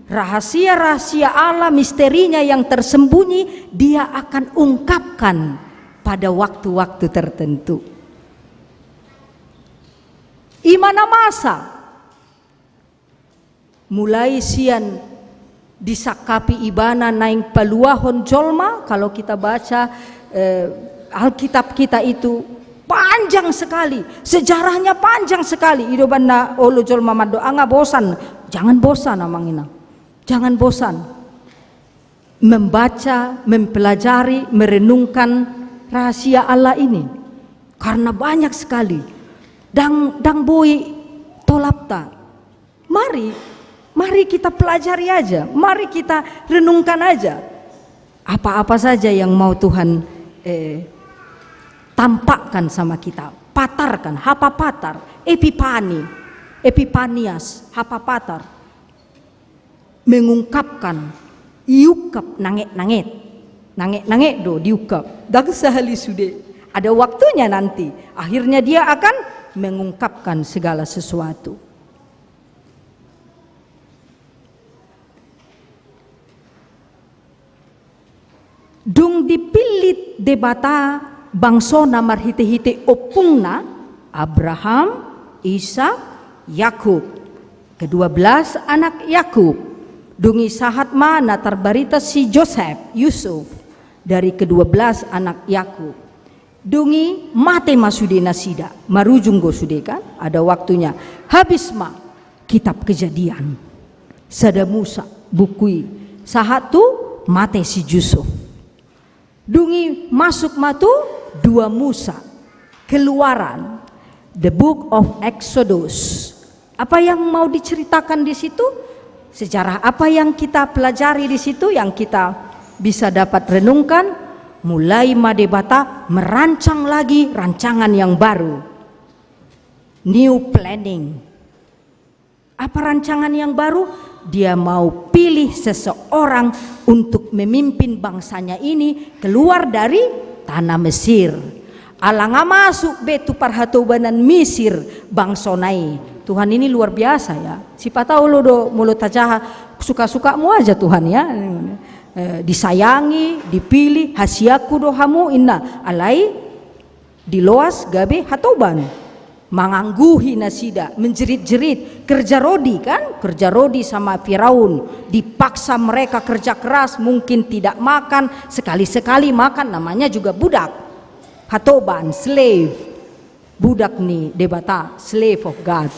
Rahasia-rahasia Allah, misterinya yang tersembunyi, Dia akan ungkapkan pada waktu-waktu tertentu. I ma na masa. Mulai sian disangkapi ibana naeng paluahon jolma, kalau kita baca, eh, Alkitab kita itu panjang sekali, sejarahnya panjang sekali. I do umbahen na olo jolma mandok, ah, nga bosan. Jangan bosan, amang inang. Jangan bosan membaca, mempelajari, merenungkan rahasia Allah ini. Karena banyak sekali. Ndang, ndang boi tolapta. Mari, mari kita pelajari aja, mari kita renungkan aja. Apa-apa saja yang mau Tuhan, eh, tampakkan sama kita, patarkan, hapapatar, epipani, epipanias, hapapatar. Mengungkapkan, iungkap nanget-nanget. Nanget-nanget do diungkap. Ndang sahali sude. Ada waktunya nanti. Akhirnya Dia akan mengungkapkan segala sesuatu. Dung dipillit Debata bangsona marhite-hite ompungna, Abraham, Ishak, Yakub, kedua belas anak Yakub. Dung i sahat ma na tarbarita si Josep, Yusuf, dari kedua belas anak Yakub. Dung i mate ma sude nasida, marujung do sude kan, ada waktunya. Habis ma kitab Kejadian. Sada Musa, buku i. Sahat tu mate si Yusuf. Dung i masuk ma tu dua Musa. Keluaran, the book of Exodus. Apa yang mau diceritakan di situ? Sejarah apa yang kita pelajari di situ, yang kita bisa dapat renungkan? Mulai ma Debata merancang lagi rancangan yang baru. New planning. Apa rancangan yang baru? Dia mau pilih seseorang untuk memimpin bangsanya ini keluar dari tanah Mesir. Ala nga masuk be tu parhatobanan Misir bangsona i. Tuhan ini luar biasa ya. Sipata olo do molo tajaha, suka-sukamu aja Tuhan ya. Eh, disayangi, dipilih, hasianku do hamu inna. Alai diloas gabe hatoban. Mangangguhi nasida, menjerit-jerit, kerja rodi kan, kerja rodi sama Firaun, dipaksa mereka kerja keras, mungkin tidak makan, sekali-sekali makan, namanya juga budak. Hatoban, slave. Budak ni Debata, slave of God.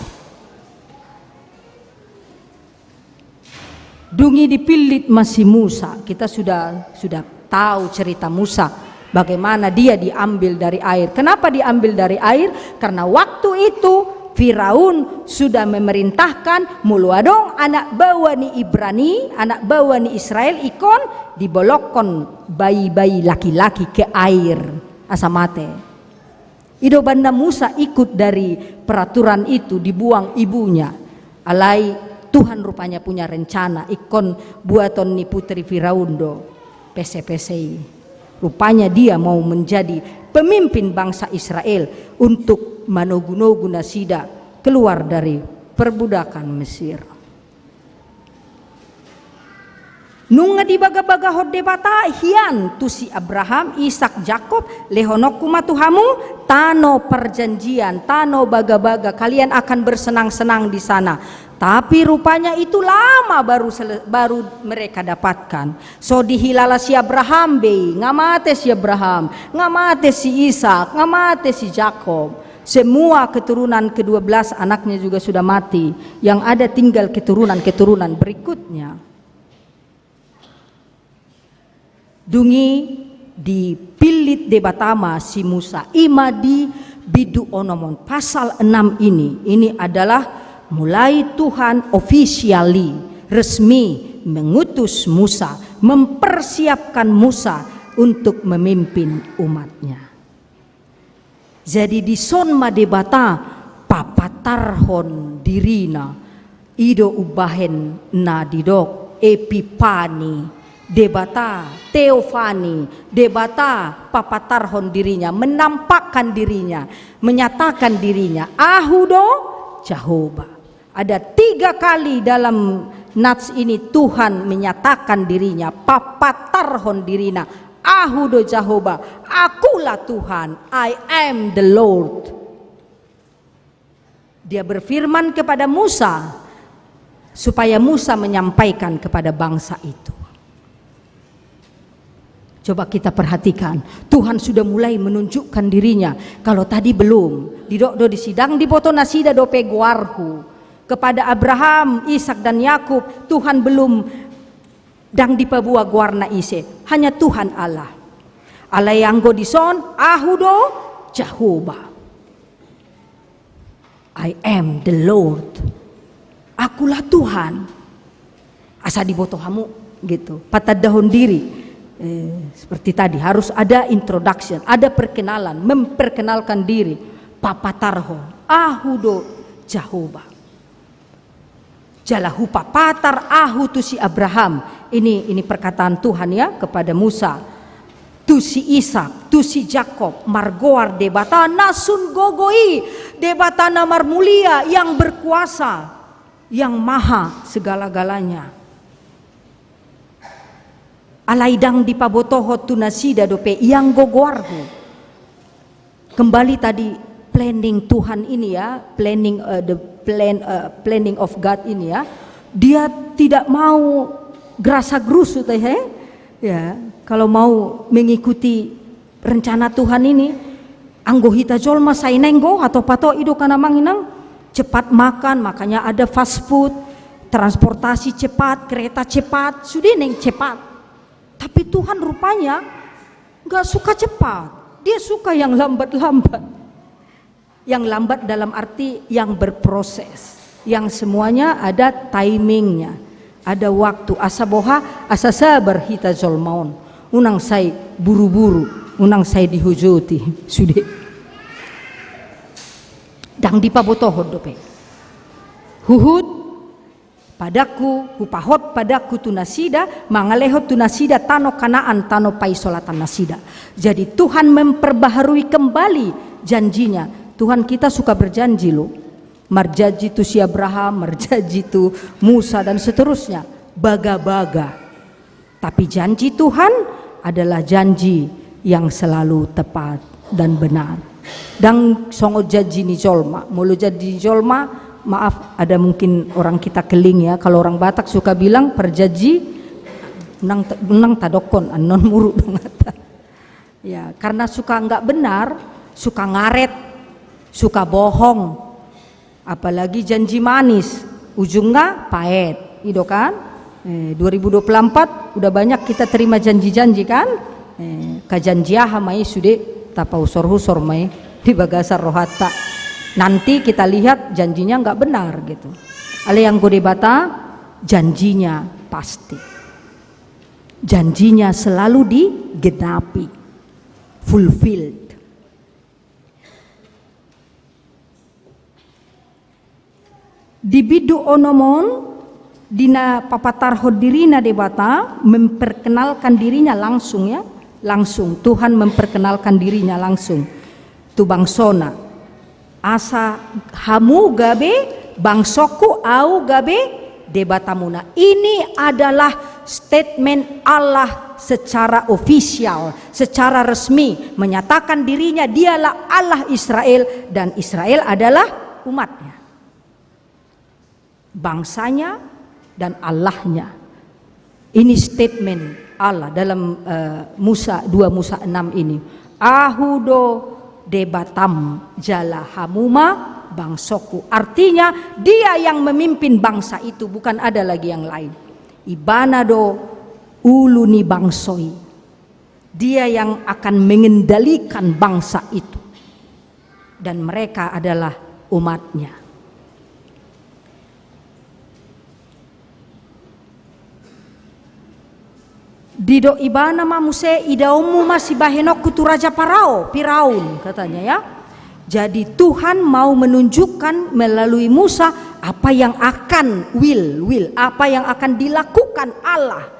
Dung i dipillit ma si Musa. Kita sudah, sudah tahu cerita Musa, bagaimana dia diambil dari air. Kenapa diambil dari air? Karena waktu itu Firaun sudah memerintahkan molo adong anak baoa ni Ibrani, anak baoa ni Israel, ingkon dibolongkon bayi-bayi laki-laki ke air asa mate. I do umbahen na Musa ikut dari peraturan itu, dibuang ibunya. Alai Tuhan rupanya punya rencana, ingkon buaton ni putri Firaun do pese-pese i. Rupanya dia mau menjadi pemimpin bangsa Israel untuk manogu-nogu nasida keluar dari Perbudakan Mesir. Nunga dibagabagahon Debata hian tu si Abraham, Isak, Jakob, lehononku ma tu hamu tano parjanjian, tano bagabaga, kalian akan bersenang-senang di sana. Tapi rupanya itu lama baru sele-, baru mereka dapatkan. So dihilala si Abraham be i, nga mate si Abraham, nga mate si Isak, nga mate si Jakob. Semua keturunan kedua belas anaknya juga sudah mati. Yang ada tinggal keturunan-keturunan berikutnya. Dung i dipillit Debata ma si Musa. I ma di bindu onom on, pasal enam ini. Ini adalah mulai Tuhan officially, resmi mengutus Musa, mempersiapkan Musa untuk memimpin umat-Nya. Jadi dison ma Debata papatarhon diri-Na. I do umbahen na didok Epipani, Debata teofani, Debata papatarhon diri-Nya, menampakkan diri-Nya, menyatakan diri-Nya, Ahu do Jahowa. Ada tiga kali dalam nats ini Tuhan menyatakan diri-Nya, papatarhon diri-Na, Ahu do Jahowa, Akulah Tuhan, I am the Lord. Dia berfirman kepada Musa, supaya Musa menyampaikan kepada bangsa itu. Coba kita perhatikan, Tuhan sudah mulai menunjukkan diri-Nya. Kalau tadi belum, didok do disi, ndang diboto nasida dope goarhu. Kepada Abraham, Ishak, dan Yakub, Tuhan belum, ndang dipaboa goarna ise. Hanya Tuhan Allah. Alai anggo dison, Ahu do Jahowa. I am the Lord. Akulah Tuhan. Asa diboto hamu, gitu. Patandahon diri. Eh, seperti tadi, harus ada introduction, ada perkenalan, memperkenalkan diri. Papatarhon, Ahu do Jahowa. Jala hupapatar Ahu tu si Abraham. Ini, ini perkataan Tuhan, ya, kepada Musa. Tu si Ishak, tu si Jakob, margoar Debata na sun gogo i, Debata na marmulia, yang berkuasa, yang maha segala-galanya. Alai ndang dipabotohon tu nasida dope i anggo goarhu. Kembali tadi, planning Tuhan ini, ya, planning, eh, the plan, eh, planning of God ini, ya. Dia tidak mau gerasa-gerusu, teh, he? Ya, kalau mau mengikuti rencana Tuhan ini, anggo hita jolma sai naeng go, atau pato i do kan, amang inang, cepat makan, makanya ada fast food, transportasi cepat, kereta cepat, sudah naeng cepat. Tapi Tuhan rupanya nggak suka cepat. Dia suka yang lambat-lambat. Yang lambat dalam arti yang berproses. Yang semuanya ada timingnya. Ada waktu. Asa boha, asa sabar hita jolma on. Unang sai buru-buru, unang sai dihujoti. Sude. Ndang dipabotohon dope. Huhut, padangku, hupahot padangku tu nasida, mangalehon tu nasida tano Kanaan, tano paisolatan nasida. Jadi Tuhan memperbaharui kembali janji-Nya. Tuhan kita suka berjanji, loh. Marjanji tu si Abraham, marjanji tu Musa, dan seterusnya. Baga-baga. Tapi janji Tuhan adalah janji yang selalu tepat dan benar. Ndang songon janji ni jolma. Molo janji ni jolma, maaf, ada mungkin orang kita keling, ya. Kalau orang Batak suka bilang, parjanji nang, nang tadokkon, annon muru donganta. Ya, karena suka nggak benar, suka ngaret, suka bohong. Apalagi janji manis, ujungnya paet. I do kan? Eh, dua ribu dua puluh empat udah banyak kita terima janji-janji, kan? Eh, kajanji aha ma i, sude tapausor-usor ma i di bagasan rohanta. Nanti kita lihat janjinya nggak benar, gitu. Alai anggo Debata, janjinya pasti. Janjinya selalu digenapi, fulfilled. Di bindu onom on, di na papatarhon diri-Na Debata, memperkenalkan diri-Nya langsung, ya, langsung. Tuhan memperkenalkan diri-Nya langsung tu bangso-Na. Asa hamu gabe "Bangsongku, Au gabe Debatamuna." Ini adalah statement Allah secara ofisial, secara resmi, menyatakan dirinya dialah Allah Israel dan Israel adalah umat-Nya, bangsa-Nya dan Allah-Nya. Ini statement Allah dalam, eh, Musa, dua Musa enam ini. "Ahu do Debatam jala hamu ma bangsongku." Artinya, Dia yang memimpin bangsa itu, bukan ada lagi yang lain. Ibana do ulu ni bangso i. Dia yang akan mengendalikan bangsa itu. Dan mereka adalah umat-Nya. Didok Ibana ma muse, "Idaonmu ma sibahenonku tu Raja Parao, Firaun," katanya, ya. Jadi, Tuhan mau menunjukkan melalui Musa apa yang akan, will, will, apa yang akan dilakukan Allah.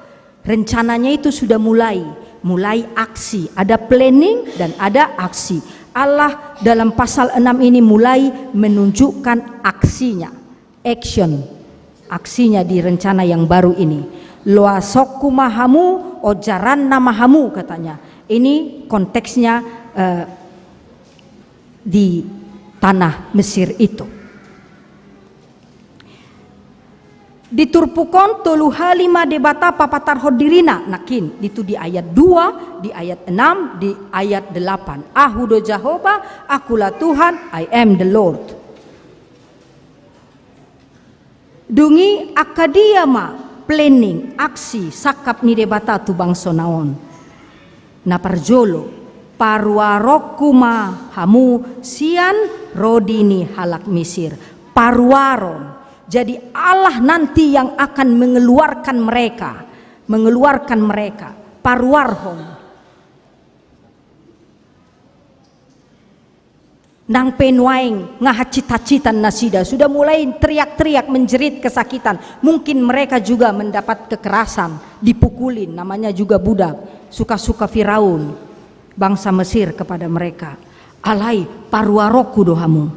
Rencananya itu sudah mulai, mulai aksi. Ada planning dan ada aksi. Allah dalam pasal enam ini mulai menunjukkan aksi-Nya, action, aksi-Nya di rencana yang baru ini. "Loasonku ma hamu, ojaranna ma hamu," katanya. Ini konteksnya, eh, di tanah Mesir itu. Di turpuk on tolu hali ma Debata papatarhon diriNa, nangkin, itu di ayat dua, di ayat enam, di ayat delapan. "Ahu do Jahowa, Akulah Tuhan, I am the Lord." Dung i angka dia ma planning, aksi, sangkap ni Debata tu bangsoNa on? Na parjolo, paruaronku ma hamu sian rodi ni halak Misir. Paruaron. Jadi Allah nanti yang akan mengeluarkan mereka, mengeluarkan mereka. Paruarhon. Nang pe nuaeng nga hansit-hansitan nasida, sudah mulai teriak-teriak, menjerit, kesakitan. Mungkin mereka juga mendapat kekerasan, dipukulin, namanya juga budak. Suka-suka Firaun, bangsa Mesir kepada mereka. Alai paruaronku do hamu.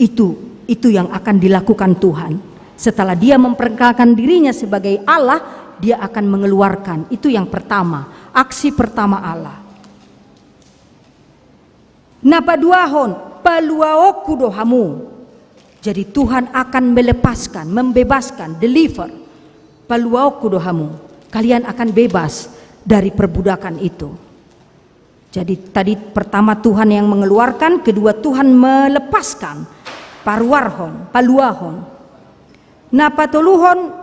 Itu, itu yang akan dilakukan Tuhan. Setelah Dia memperkenalkan diriNa sebagai Allah, Dia akan mengeluarkan. Itu yang pertama, aksi pertama Allah. Na paduahon, paluaonku do hamu. Jadi Tuhan akan melepaskan, membebaskan, deliver. Paluaonku do hamu. Kalian akan bebas dari perbudakan itu. Jadi tadi pertama Tuhan yang mengeluarkan, kedua Tuhan melepaskan. Paruarhon, paluahon. Na patoluhon,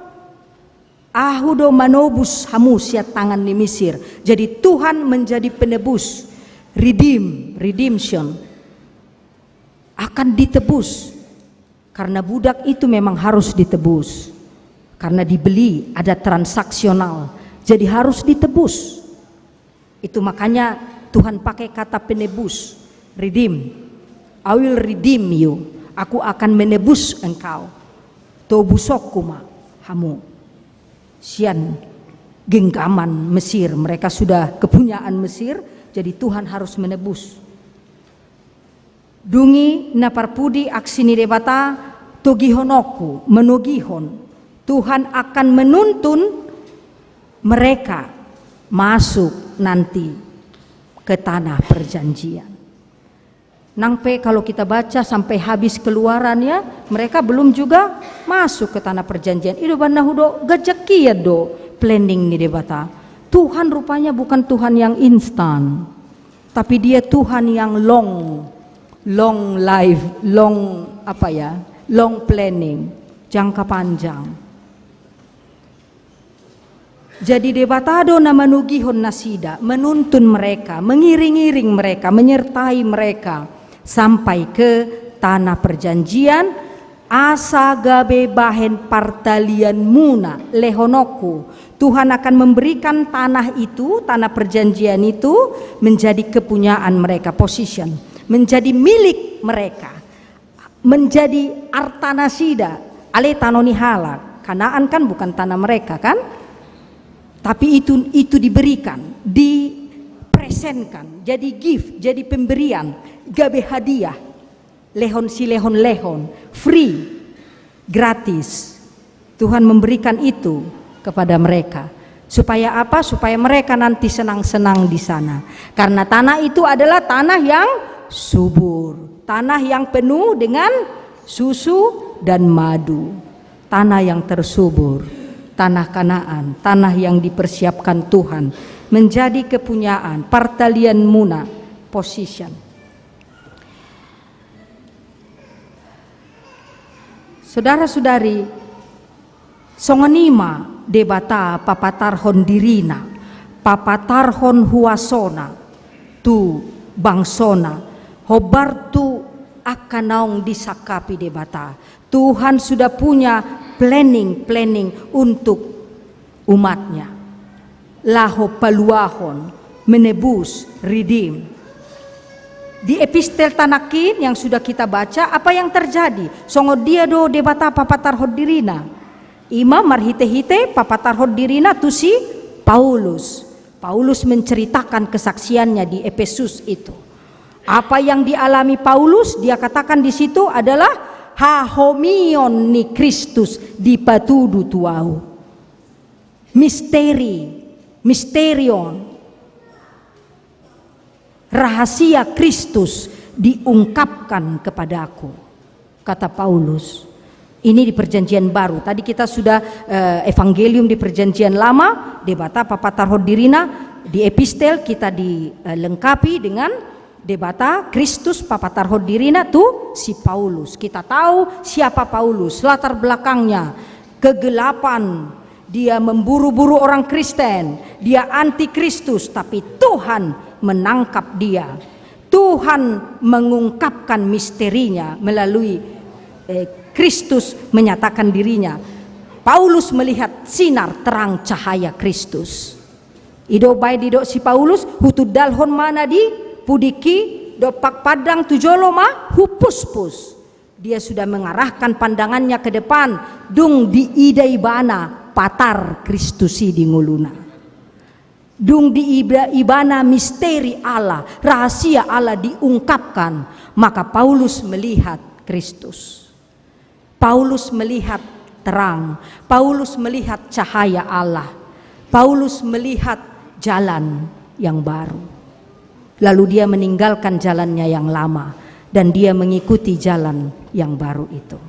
Ahu do manobus hamu sian tangan ni Misir. Jadi Tuhan menjadi penebus. Redeem, redemption. Akan ditebus. Karena budak itu memang harus ditebus. Karena dibeli, ada transaksional. Jadi harus ditebus. Itu makanya Tuhan pakai kata penebus, redeem. "I will redeem you." Aku akan menebus engkau. Tobusonku ma hamu sian genggaman Mesir. Mereka sudah kepunyaan Mesir, jadi Tuhan harus menebus. Dung i na parpudi aksi ni Debata, togihononku, menogihon. Tuhan akan menuntun mereka masuk nanti ke tanah perjanjian. Nang pe kalau kita baca sampai habis Keluaran ya, mereka belum juga masuk ke tanah perjanjian. I do umbahen na hudok, ganjang hian do planning ni Debata. Tuhan rupanya bukan Tuhan yang instan. Tapi Dia Tuhan yang long, long life, long apa ya, long planning, jangka panjang. Jadi Debata do na manogihon nasida, menuntun mereka, mengiring-iring mereka, menyertai mereka sampai ke tanah perjanjian, asa gabe bahen partalianmuna, lehononku. Tuhan akan memberikan tanah itu, tanah perjanjian itu, menjadi kepunyaan mereka, possession, menjadi milik mereka, menjadi arta nasida. Ale tano ni halak, Kanaan kan bukan tanah mereka kan? Tapi itu, itu diberikan, dipresenkan, jadi gift, jadi pemberian, gabe hadiah. Lehon silehon lehon, free. gratis. Tuhan memberikan itu kepada mereka. Supaya apa? Supaya mereka nanti senang-senang di sana. Karena tanah itu adalah tanah yang subur, tanah yang penuh dengan susu dan madu, tanah yang tersubur, tanah Kanaan, tanah yang dipersiapkan Tuhan menjadi kepunyaan, partalian muna, possession. Saudara-saudari, songon i ma Debata papatarhon dirina, papatarhon huasona tu bangsona, hombar tu angka naung disangkapi Debata. Tuhan sudah punya planning-planning untuk umatnya. Laho paluahon, menebus, redeem. Di epistel tanangkin yang sudah kita baca, apa yang terjadi? Songon dia do Debata papatarhon dirina? Ima marhite-hite papatarhon dirina tu si Paulus. Paulus menceritakan kesaksiannya di Efesus itu. Apa yang dialami Paulus, dia katakan di situ adalah hahomion ni Kristus dipatudu tu ahu. Misteri, mysterion, rahasia Kristus diungkapkan kepadaku, kata Paulus. Ini di Perjanjian Baru. Tadi kita sudah, eh, Evangelium di Perjanjian Lama, Debata papatarhon dirina, di epistel kita dilengkapi dengan Debata Kristus papatarhon dirina tu si Paulus. Kita tahu siapa Paulus, latar belakangnya, kegelapan, dia memburu-buru orang Kristen, dia anti Kristus, tapi Tuhan menangkap dia. Tuhan mengungkapkan misterinya melalui, eh, Kristus menyatakan dirinya. Paulus melihat sinar terang cahaya Kristus. I do baen didok si Paulus, hutundalhon ma na di pudingki dompak pandang, tu jolo ma hupuspus. Dia sudah mengarahkan pandangannya ke depan, dung diida ibana patar Kristus i di ngoluna. Dung diida ibana misteri Allah, rahasia Allah diungkapkan, maka Paulus melihat Kristus. Paulus melihat terang, Paulus melihat cahaya Allah, Paulus melihat jalan yang baru. Lalu dia meninggalkan jalannya yang lama dan dia mengikuti jalan yang baru itu.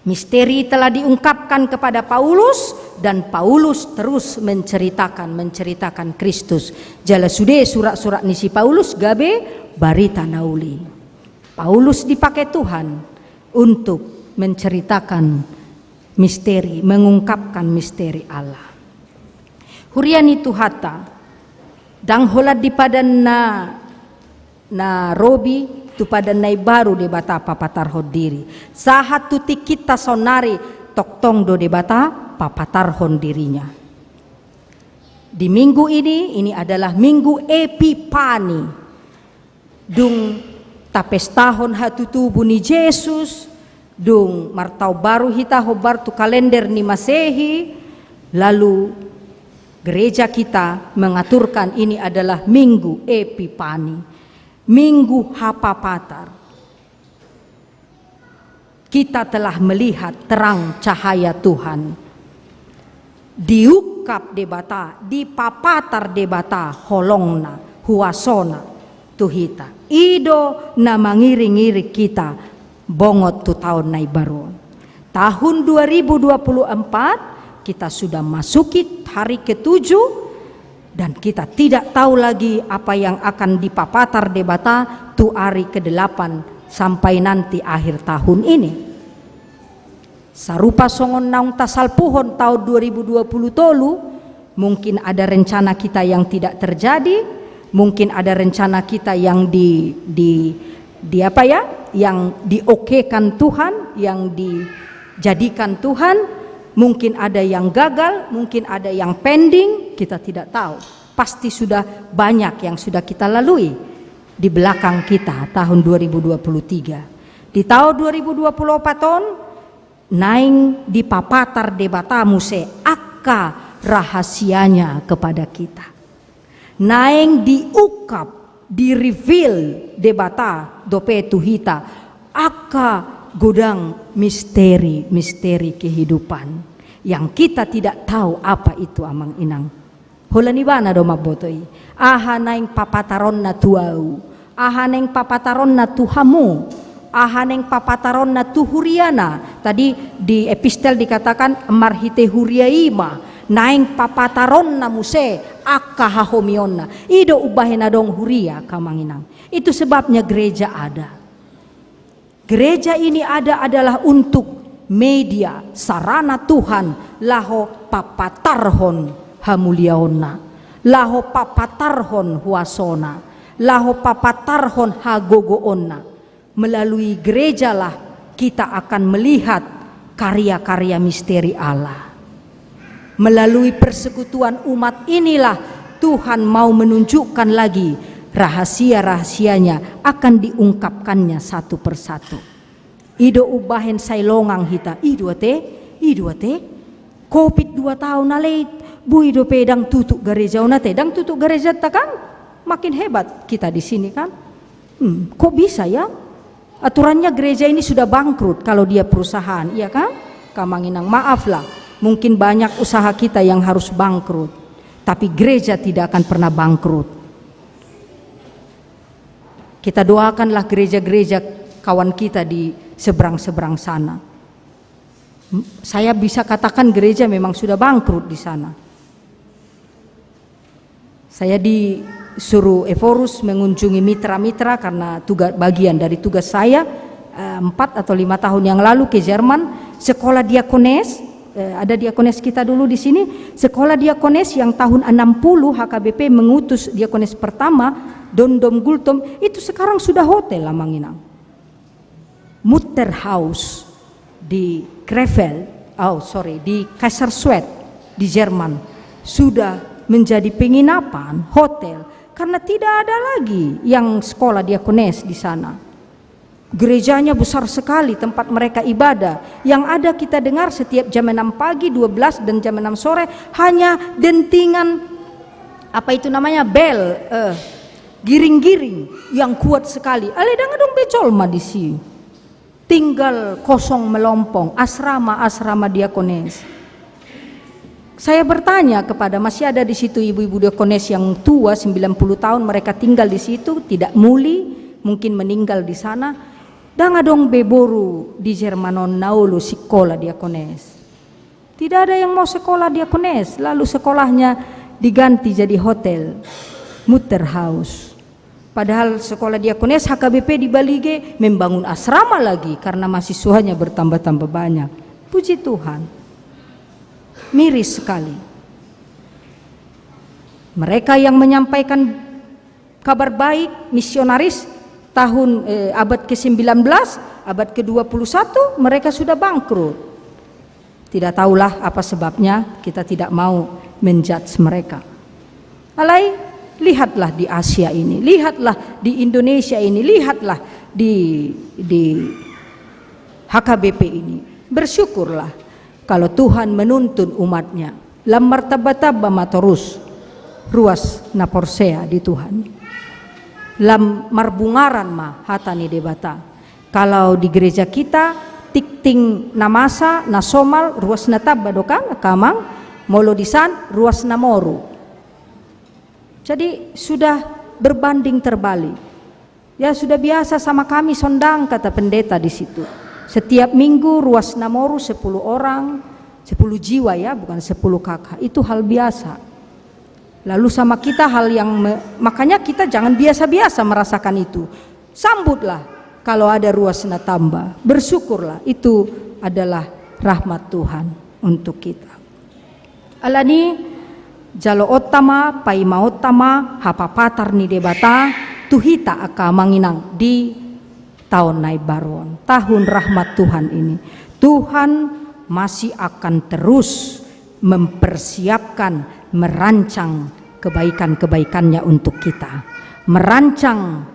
Misteri telah diungkapkan kepada Paulus dan Paulus terus menceritakan, menceritakan Kristus. Jala sude surat-surat ni si Paulus gabe barita na uli. Paulus dipakai Tuhan untuk menceritakan misteri, mengungkapkan misteri Allah. Huria ni Tuhanta, ndang holan di padan na, na robi tu padan na imbaru Debata papatarhon diri. Sahat tu tingkinta saonnari tongtong do Debata papatarhon dirinya. Di minggu ini, ini adalah minggu Epipani. Dung tapestahon hatutubu ni Jesus, dung martaon baru hita hombar tu kalender ni Masehi, lalu gereja kita mengaturkan ini adalah Minggu Epipani, Minggu Hapapatar. Kita telah melihat terang cahaya Tuhan. Diungkap Debata, dipapatar Debata holongna, huasona tu hita. I do na mangiring-iring hita bongot tu taon na imbaru on. Tahun dua ribu dua puluh empat, kita sudah masuki hari ketujuh, dan kita tidak tahu lagi apa yang akan dipapatar Debata tu hari kedelapan sampai nanti akhir tahun ini. Sarupa songon naung tasalpuhon taon dua ribu dua puluh tolu, mungkin ada rencana kita yang tidak terjadi, mungkin ada rencana kita yang di, di, di apa ya, yang diokekan Tuhan, yang dijadikan Tuhan, mungkin ada yang gagal, mungkin ada yang pending, kita tidak tahu. Pasti sudah banyak yang sudah kita lalui di belakang kita tahun dua ribu dua puluh tiga. Di taon dua ribu dua puluh empat on, naeng dipapatar Debata muse angka rahasianya kepada kita. Naeng diungkap, di-reveal Debata dope tu hita angka Godang misteri-misteri kehidupan yang kita tidak tahu apa itu, amang inang. Holan ibana do mamboto i. Aha naeng papataronna tu ahu, aha naeng papataronna tu hamu, aha naeng papataronna tu huriana. Tadi di epistel dikatakan marhite huria i ma naeng papataronna muse angka hahomionna. I do umbahen adong huria, angka amang inang. Itu sebabnya gereja ada. Gereja ini ada adalah untuk media, sarana Tuhan laho papatarhon hamuliaonna, laho papatarhon huasona, laho papatarhon hagogoonna. Melalui gerejalah kita akan melihat karya-karya misteri Allah. Melalui persekutuan umat inilah Tuhan mau menunjukkan lagi rahasia-rahasianya akan diungkapkannya satu persatu. I do umbahen sai longang hita, i do ate, i do ate. Covid dua taon alai, boi dope ndang tutup gareja on ate, ndang tutup garejanta kan? Makin hebat kita di sini kan? Hmm, kok bisa ya? Aturannya gereja ini sudah bangkrut kalau dia perusahaan, iya kan? Angka amang inang, maaflah, mungkin banyak usaha kita yang harus bangkrut, tapi gereja tidak akan pernah bangkrut. Kita doakanlah gereja-gereja kawan kita di seberang-seberang sana. M-, saya bisa katakan gereja memang sudah bangkrut di sana. Saya disuruh Ephorus mengunjungi mitra-mitra karena tuga-, bagian dari tugas saya, eh, empat atau lima tahun yang lalu ke Jerman, sekolah diakones, eh, ada diakones kita dulu di sini, sekolah diakones yang tahun enam puluh H K B P mengutus diakones pertama, Dom Dom Gultom, itu sekarang sudah hotel, amang inang. Mutterhaus di Krefeld, oh sorry, di Kaiserslautern di Jerman sudah menjadi penginapan, hotel, karena tidak ada lagi yang sekolah diakones di sana. Gerejanya besar sekali tempat mereka ibadah. Yang ada kita dengar setiap jam enam pagi, dua belas, dan jam enam sore hanya dentingan, apa itu namanya, bel, eh, giring-giring yang kuat sekali. Alai ndang adong be jolma disi. Tinggal kosong melompong, asrama-asrama diakones. Saya bertanya kepada, masih ada di situ ibu-ibu diakones yang tua, sembilan puluh tahun, mereka tinggal di situ, tidak muli, mungkin meninggal di sana. Ndang adong be boru di Jerman on na olo sikola diakones. Tidak ada yang mau sekolah diakones, lalu sekolahnya diganti jadi hotel, Mutterhaus. Padahal sekolah diakones H K B P di Balige membangun asrama lagi karena mahasiswanya bertambah-tambah banyak. Puji Tuhan. Miris sekali. Mereka yang menyampaikan kabar baik, misionaris tahun, eh, abad ke sembilan belas, abad ke dua puluh satu, mereka sudah bangkrut. Tidak tahulah apa sebabnya, kita tidak mau menjudge mereka. Alai, lihatlah di Asia ini, lihatlah di Indonesia ini, lihatlah di, di H K B P ini. Bersyukurlah kalau Tuhan menuntun umatnya. Lam martamba-tamba ma torus ruas na porsea di Tuhan. Lam marbungaran ma hata ni Debata. Kalau di gereja kita, tingting na masa, na somal, ruas na tamba do kan, angka amang, molo disan, ruas na moru. Jadi sudah berbanding terbalik. Ya, sudah biasa sama kami sondang, kata pendeta di situ. Setiap minggu ruas na moru sepuluh orang, sepuluh jiwa ya, bukan sepuluh K K. Itu hal biasa. Lalu sama kita hal yang me-, makanya kita jangan biasa-biasa merasakan itu. Sambutlah kalau ada ruas na tamba. Bersyukurlah, itu adalah rahmat Tuhan untuk kita. Alani, jaloonta ma, paimaonta ma hapapatar ni Debata tu hita angka amang inang di taon na imbaru on, tahun rahmat Tuhan ini. Tuhan masih akan terus mempersiapkan, merancang kebaikan-kebaikannya untuk kita. Merancang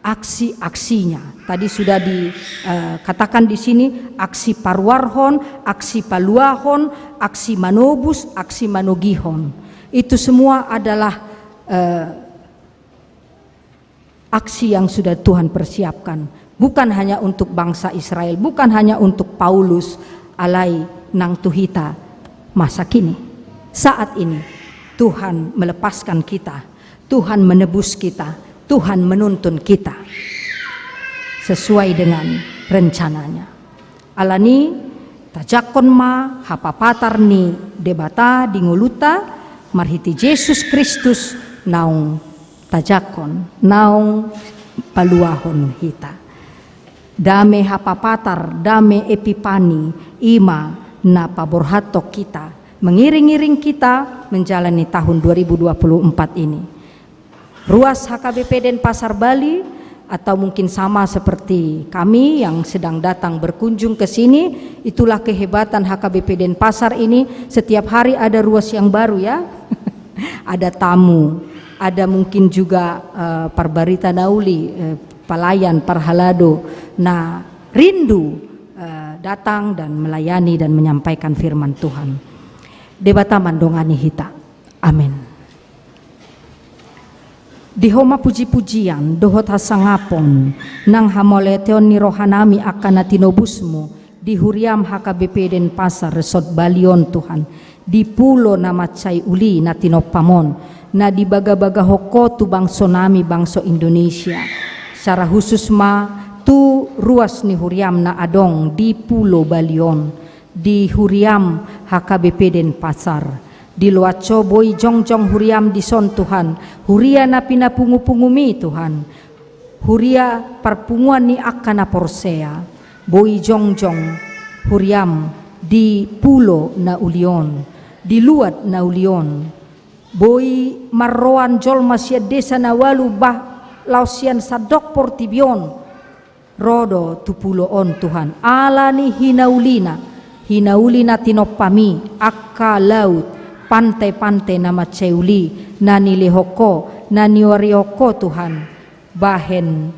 aksi-aksinya. Tadi sudah di, eh, katakan di sini, aksi paruarhon, aksi paluahon, aksi manobus, aksi manogihon. Itu semua adalah, eh, aksi yang sudah Tuhan persiapkan, bukan hanya untuk bangsa Israel, bukan hanya untuk Paulus, alai nang tu hita masa kini, saat ini. Tuhan melepaskan kita, Tuhan menebus kita, Tuhan menuntun kita sesuai dengan rencana-Nya. Alani, tajangkon ma hapapatar ni Debata di ngolunta marhite Jesus Kristus naung tajangkon, naung paluahon hita. Dame hapapatar, dame Epipani, i ma na paborhathon hita, mengiring-iring kita menjalani tahun dua ribu dua puluh empat ini. Ruas H K B P Denpasar Bali, atau mungkin sama seperti kami yang sedang datang berkunjung ke sini, itulah kehebatan H K B P Denpasar ini, setiap hari ada ruas yang baru, ya. Ada tamu, ada mungkin juga, eh, parbarita na uli, eh, palayan, parhalado, na rindu, eh, datang dan melayani dan menyampaikan firman Tuhan. Debata mandongani hita. Amin. Di Ho ma puji-pujian dohot hasangapon, nang hamauliateon ni rohanami angka na tinobus-Mu di huriam H K B P Denpasar Resort Bali on, Tuhan, di pulo na mansai uli na tinompam on, na dibagabagahon Ho tu bangsonami, bangso Indonesia. Secara khusus ma tu ruas ni huriam na adong di Pulo Bali on, di huriam H K B P Denpasar. Di loas Ho boi jongjong huriam dison, Tuhan, huria na pinapungupunguMi, Tuhan, huria parpunguan ni angka na porsea. Boi jongjong huriam di pulo na uli on, di luat na uli on. Boi marroan jolma sian desa na ualu, bah laos sian sandok portibi on, ro do tu pulo on, Tuhan, alani hinaulina, hinauli na tinompamMi, angka laut, pantai-pantai na mansai uli, na nilehon Ho, na niuarihon Ho, Tuhan, bahen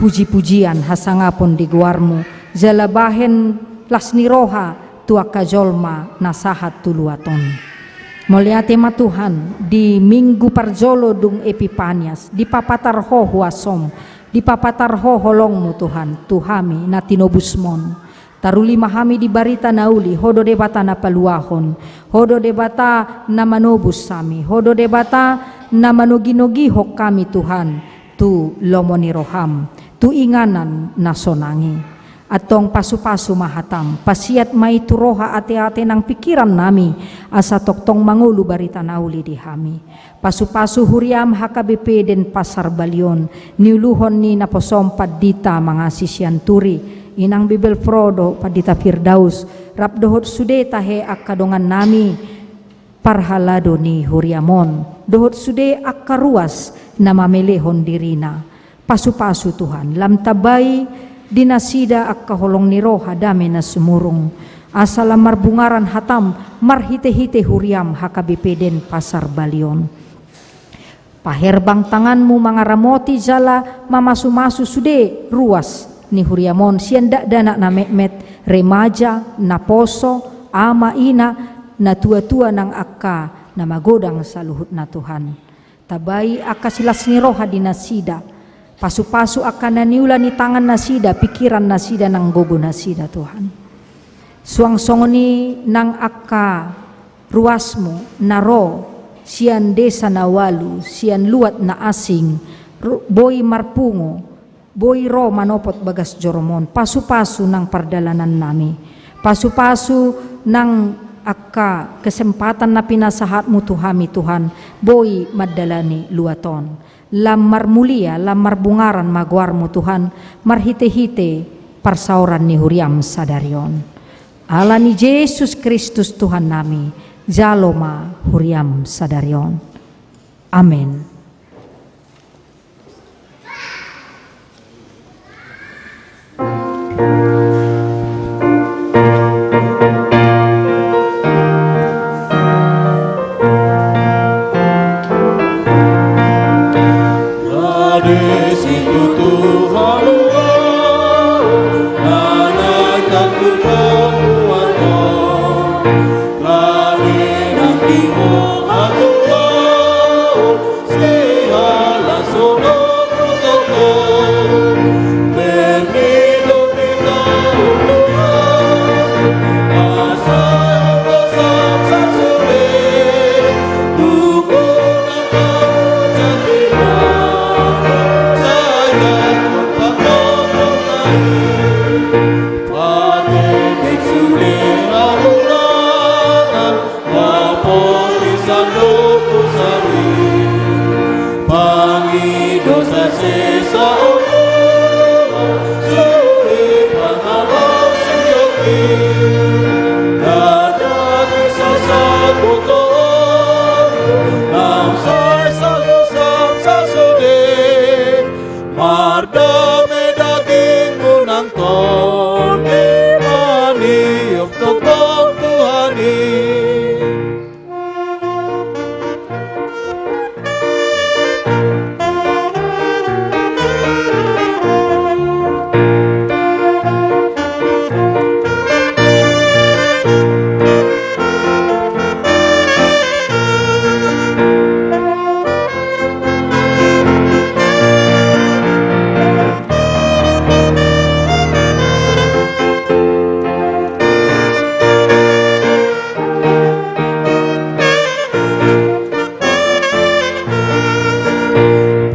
puji-pujian hasangapon di goarMu, jala bahen las ni roha tu angka jolma na sahat tu luat on. Mauliate ma, Tuhan, di minggu parjolo dung Epipanias, dipapatar Ho huasoM, dipapatar Ho holongMu, Tuhan, tu hami na tinobusMon. Taruli ma hami di barita na uli, Ho do Debata na paluahon, Ho do Debata na manobus hami, Ho do Debata na manogi-nogihon hami, Tuhan, tu lomo ni rohaM, tu inganan na sonang i. Antong pasu-pasu ma hataM, pasiat ma i tu roha, ate-ate nang pingkirannami, asa tongtong mangolu barita na uli di hami. Pasu-pasu huriaM H K B P Denpasar Balion, niuluhon ni naposoM Pandita Mangasi Sianturi, Inang Bibelvrouw dohot Pandita Firdaus, rap dohot sude tahe angka dongannami, parhalado ni huriaM on, dohot sude angka ruas na mamelehon dirina. Pasu-pasu Tuhan, lam tambai di nasida angka holong ni roha dame na sumurung, asa lam marbungaran hataM marhite-hite huriaM H K B P Denpasar Balion. Paherbang tanganMu mangaramoti jala mamasu-masu sude ruas ni huriaM on, sian dakdanak na metmet, remaja, naposo, ama, ina, natua-tua nang angka na magodang saluhutna, Tuhan. Tambai angka silas ni roha di nasida. Pasu-pasu angka na niula ni tangan nasida, pingkiran nasida nang gogo nasida, Tuhan. Suang songon i nang angka ruasMu na ro sian desa na ualu, sian luat na asing, ru-, boi marpungu, boi ro manopot bagas joroMon, pasu-pasu nang pardalanannami, pasu-pasu nang angka kesempatan na pinasahatMu tu hami, Tuhan, boi mandalani luat on. Lam marmulia, lam marbungaran ma goarMu, Tuhan, marhite-hite parsaoran ni huriaM sadari on. Ala ni Jesus Kristus Tuhannami, jalo ma huriaM sadari on. Amen. Sesa oto, sude pangalaosion i. Ndada ni sasaut botoonmu, nang sesa dosam sasude. Mardame dagingmu nang tondi, maniop tongtong Tuhan i.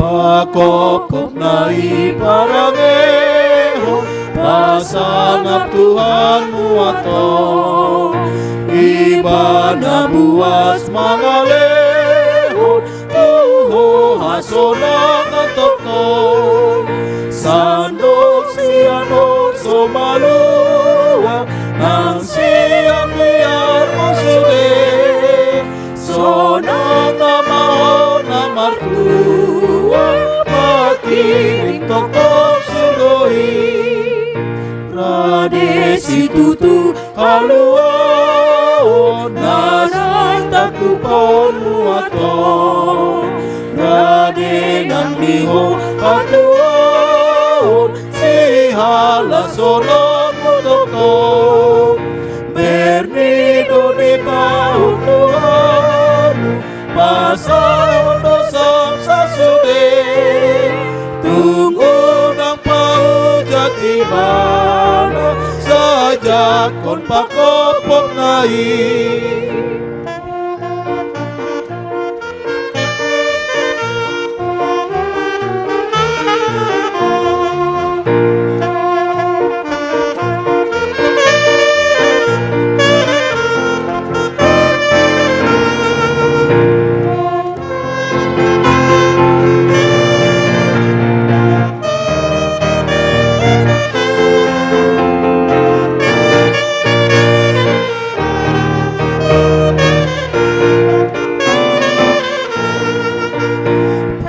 Pakopkop na i parangehon, pasangap Tuhan muathon. Ibana buas mangalehon tu ho hasonangan tongtong. Sandok sian on so malua, nang sian biarmu sude. Sonang nama ho na martua, mangkirim tongtong surgo i. Rade situtu haluaon na naeng tangkuphon muathon. Rade nang di ho hatuaon, sihalas sonangmu tongtong. Berni do ditahu Tuhanmu, pasauthon dosam sasude. Tung unang paujak Ibana, sajakkon pakopkop na i.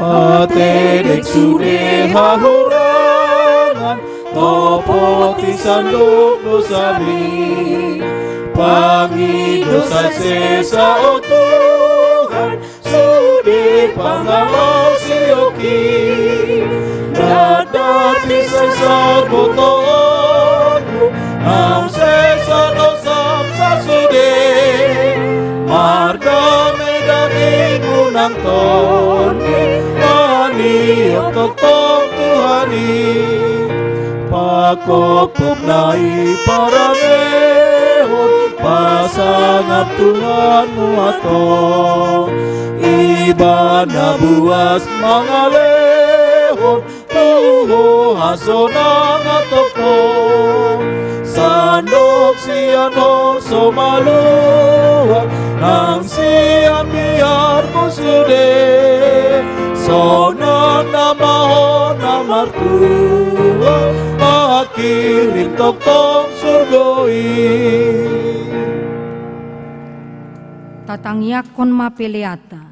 Patedek sude hahurangan, topoti sandok dosami. Pangido sesa, o Tuhan, sude pangalaosion i. Ndada ni sesa botoonmu, nang sesa dosam sasude. Mardame dagingmu nang tondi, maniop tongtong Tuhan i. Pakopkop na i parangehon, pasangap Tuhan muathon. Ibana buas mangalehon tu ho hasonangan tongtong. Sandok sian on so malua, nang sian biarmu sude. Sonang nama ho na martua, mangkirim tongtong surgo i. Tatangiangkon ma peleanta.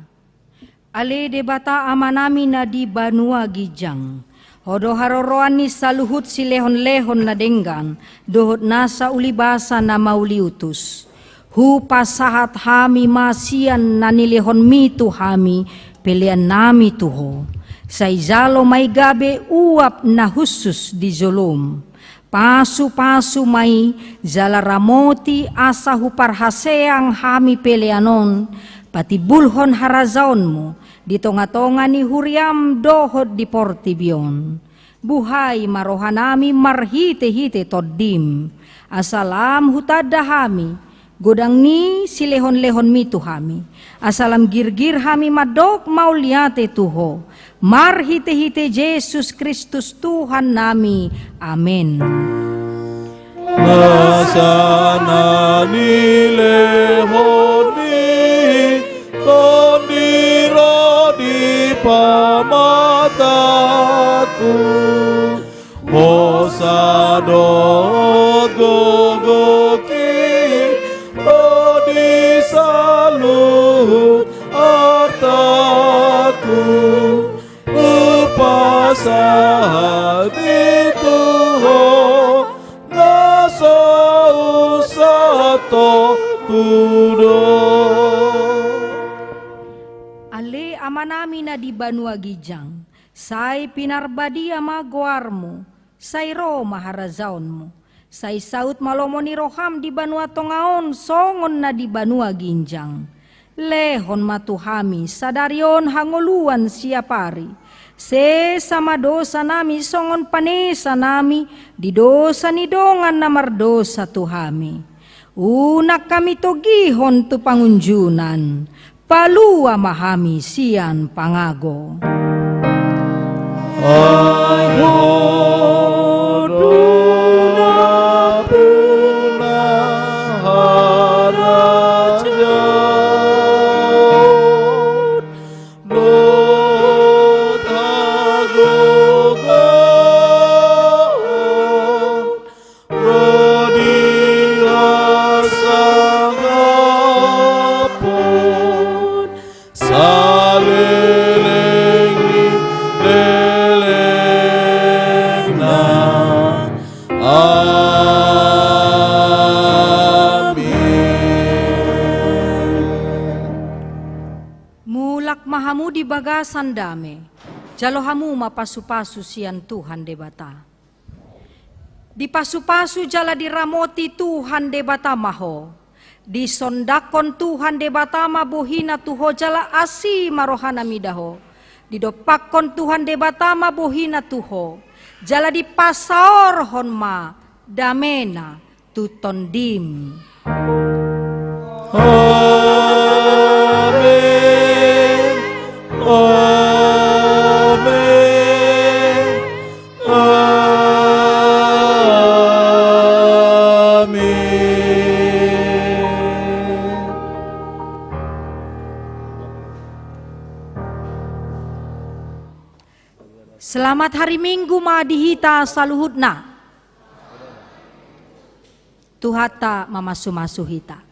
Ale Debata Amanami na di banua ginjang, Ho do haroroan ni saluhut silehonlehon na denggan dohot nasa ulibasa na mauliutus. Hupasahat hami ma sian na nilehonmi tu hami peleannami tu Ho. Sai jalo ma i gabe uap na hushus di jolom. Pasupasu ma i jala ramoti asa huparhaseang hami pelean on patimbulhon harajaonmu di tongatonga ni huriam dohot di portibi on. Buhai ma rohanami marhitehite Tondim, asa lam hutanda hami godang ni silehonlehonmi tu hami, asa lam girgir hami mandok mauliate tu Ho, marhitehite Jesus Kristus Tuhannami. Amen. Nasa na nilehon ni Tondi ro di pamata. Hosa dohot gogongki, ro di saluhut artaku, hupasahat i tu Ho, na so husahatkonku do. Ale Amanami na di banua ginjang, sai pinarbadia ma goarmu, sai ro ma harajaonmu, sai saut ma lomo ni roham di banua tonga on songon na di banua ginjang. Lehon ma tu hami sadari on hangoluan siapari. Sesa ma dosanami songon panesanami di dosa ni dongan na mardosa tu hami. Unang hami togihon tu pangunjunan, palua ma hami sian pangago. Ai Ho do nampuna, harajaon dohot hagogoon, ro di hasangapon saleleng ni lelengna. Amin. Mulak ma hamu di bagasan dame, jalo hamu ma pasupasu sian Tuhan Debata. Dipasupasu jala diramoti Tuhan Debata ma ho. Disondangkon Tuhan Debata ma bohina tu ho jala asi ma rohana mida ho. Didompakkon Tuhan Debata ma bohina tu ho, jala dipasaorhon ma damena tu tondim. Amen. Amen. Amen. Selamat hari Minggu ma di hita saluhutna. Tuhanta mamasumasu hita.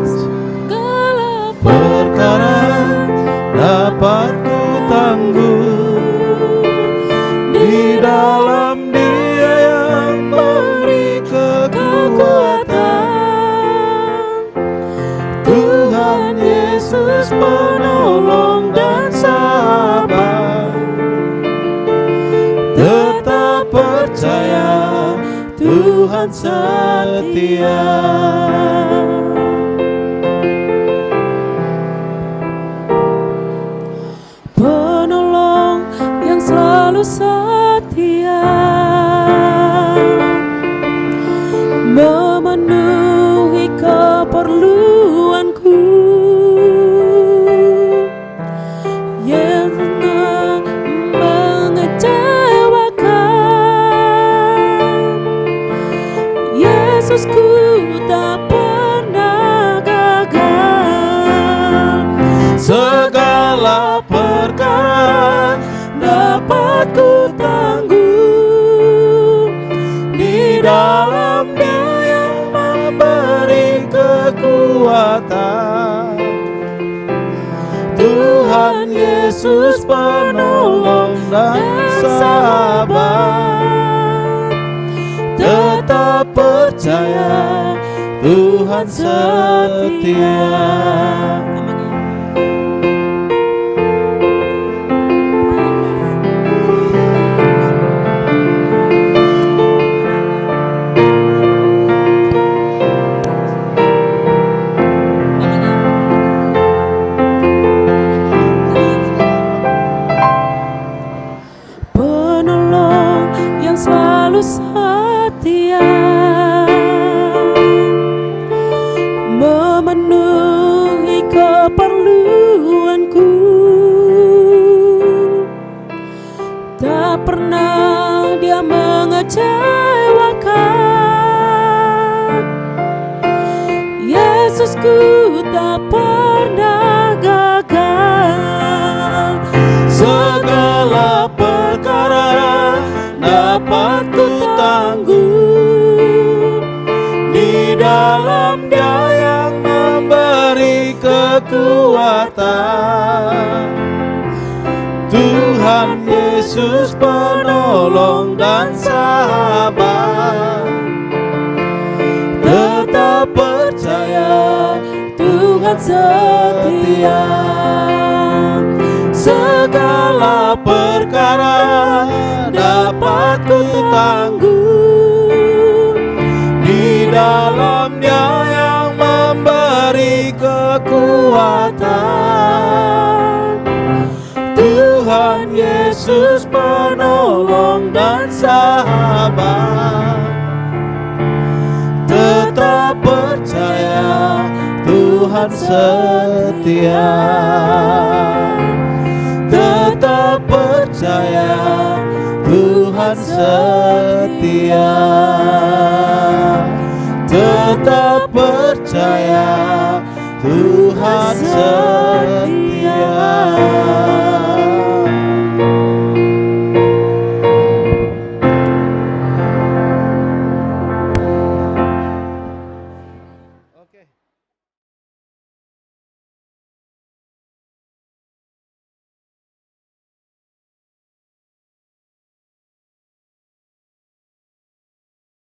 Segala perkara dapat kutanggung di dalam Dia yang memberi kekuatan. Tuhan Yesus penolong dan sahabat. Tetap percaya, Tuhan setia. Penolong yang selalu setia memenuhi keperluanku yang pernah mengecewakan. Yesusku tak pernah gagal. Segala perkara dapat kutanggung di dalam Dia yang memberi kekuatan. Tuhan Yesus penolong dan sahabat. Tetap percaya, Tuhan setia. Ku tak pernah gagal. Segala perkara dapat ku tanggung di dalam Dia yang memberi kekuatan. Tuhan Yesus penolong dan sahabat. Tetap percaya Tuhan setia. Segala perkara dapat ku tanggung di dalam Dia yang memberi kekuatan. Tuhan Yesus penolong dan sahabat. Tetap percaya Tuhan setia. Tetap percaya Tuhan setia. Tetap percaya Tuhan setia. Oke.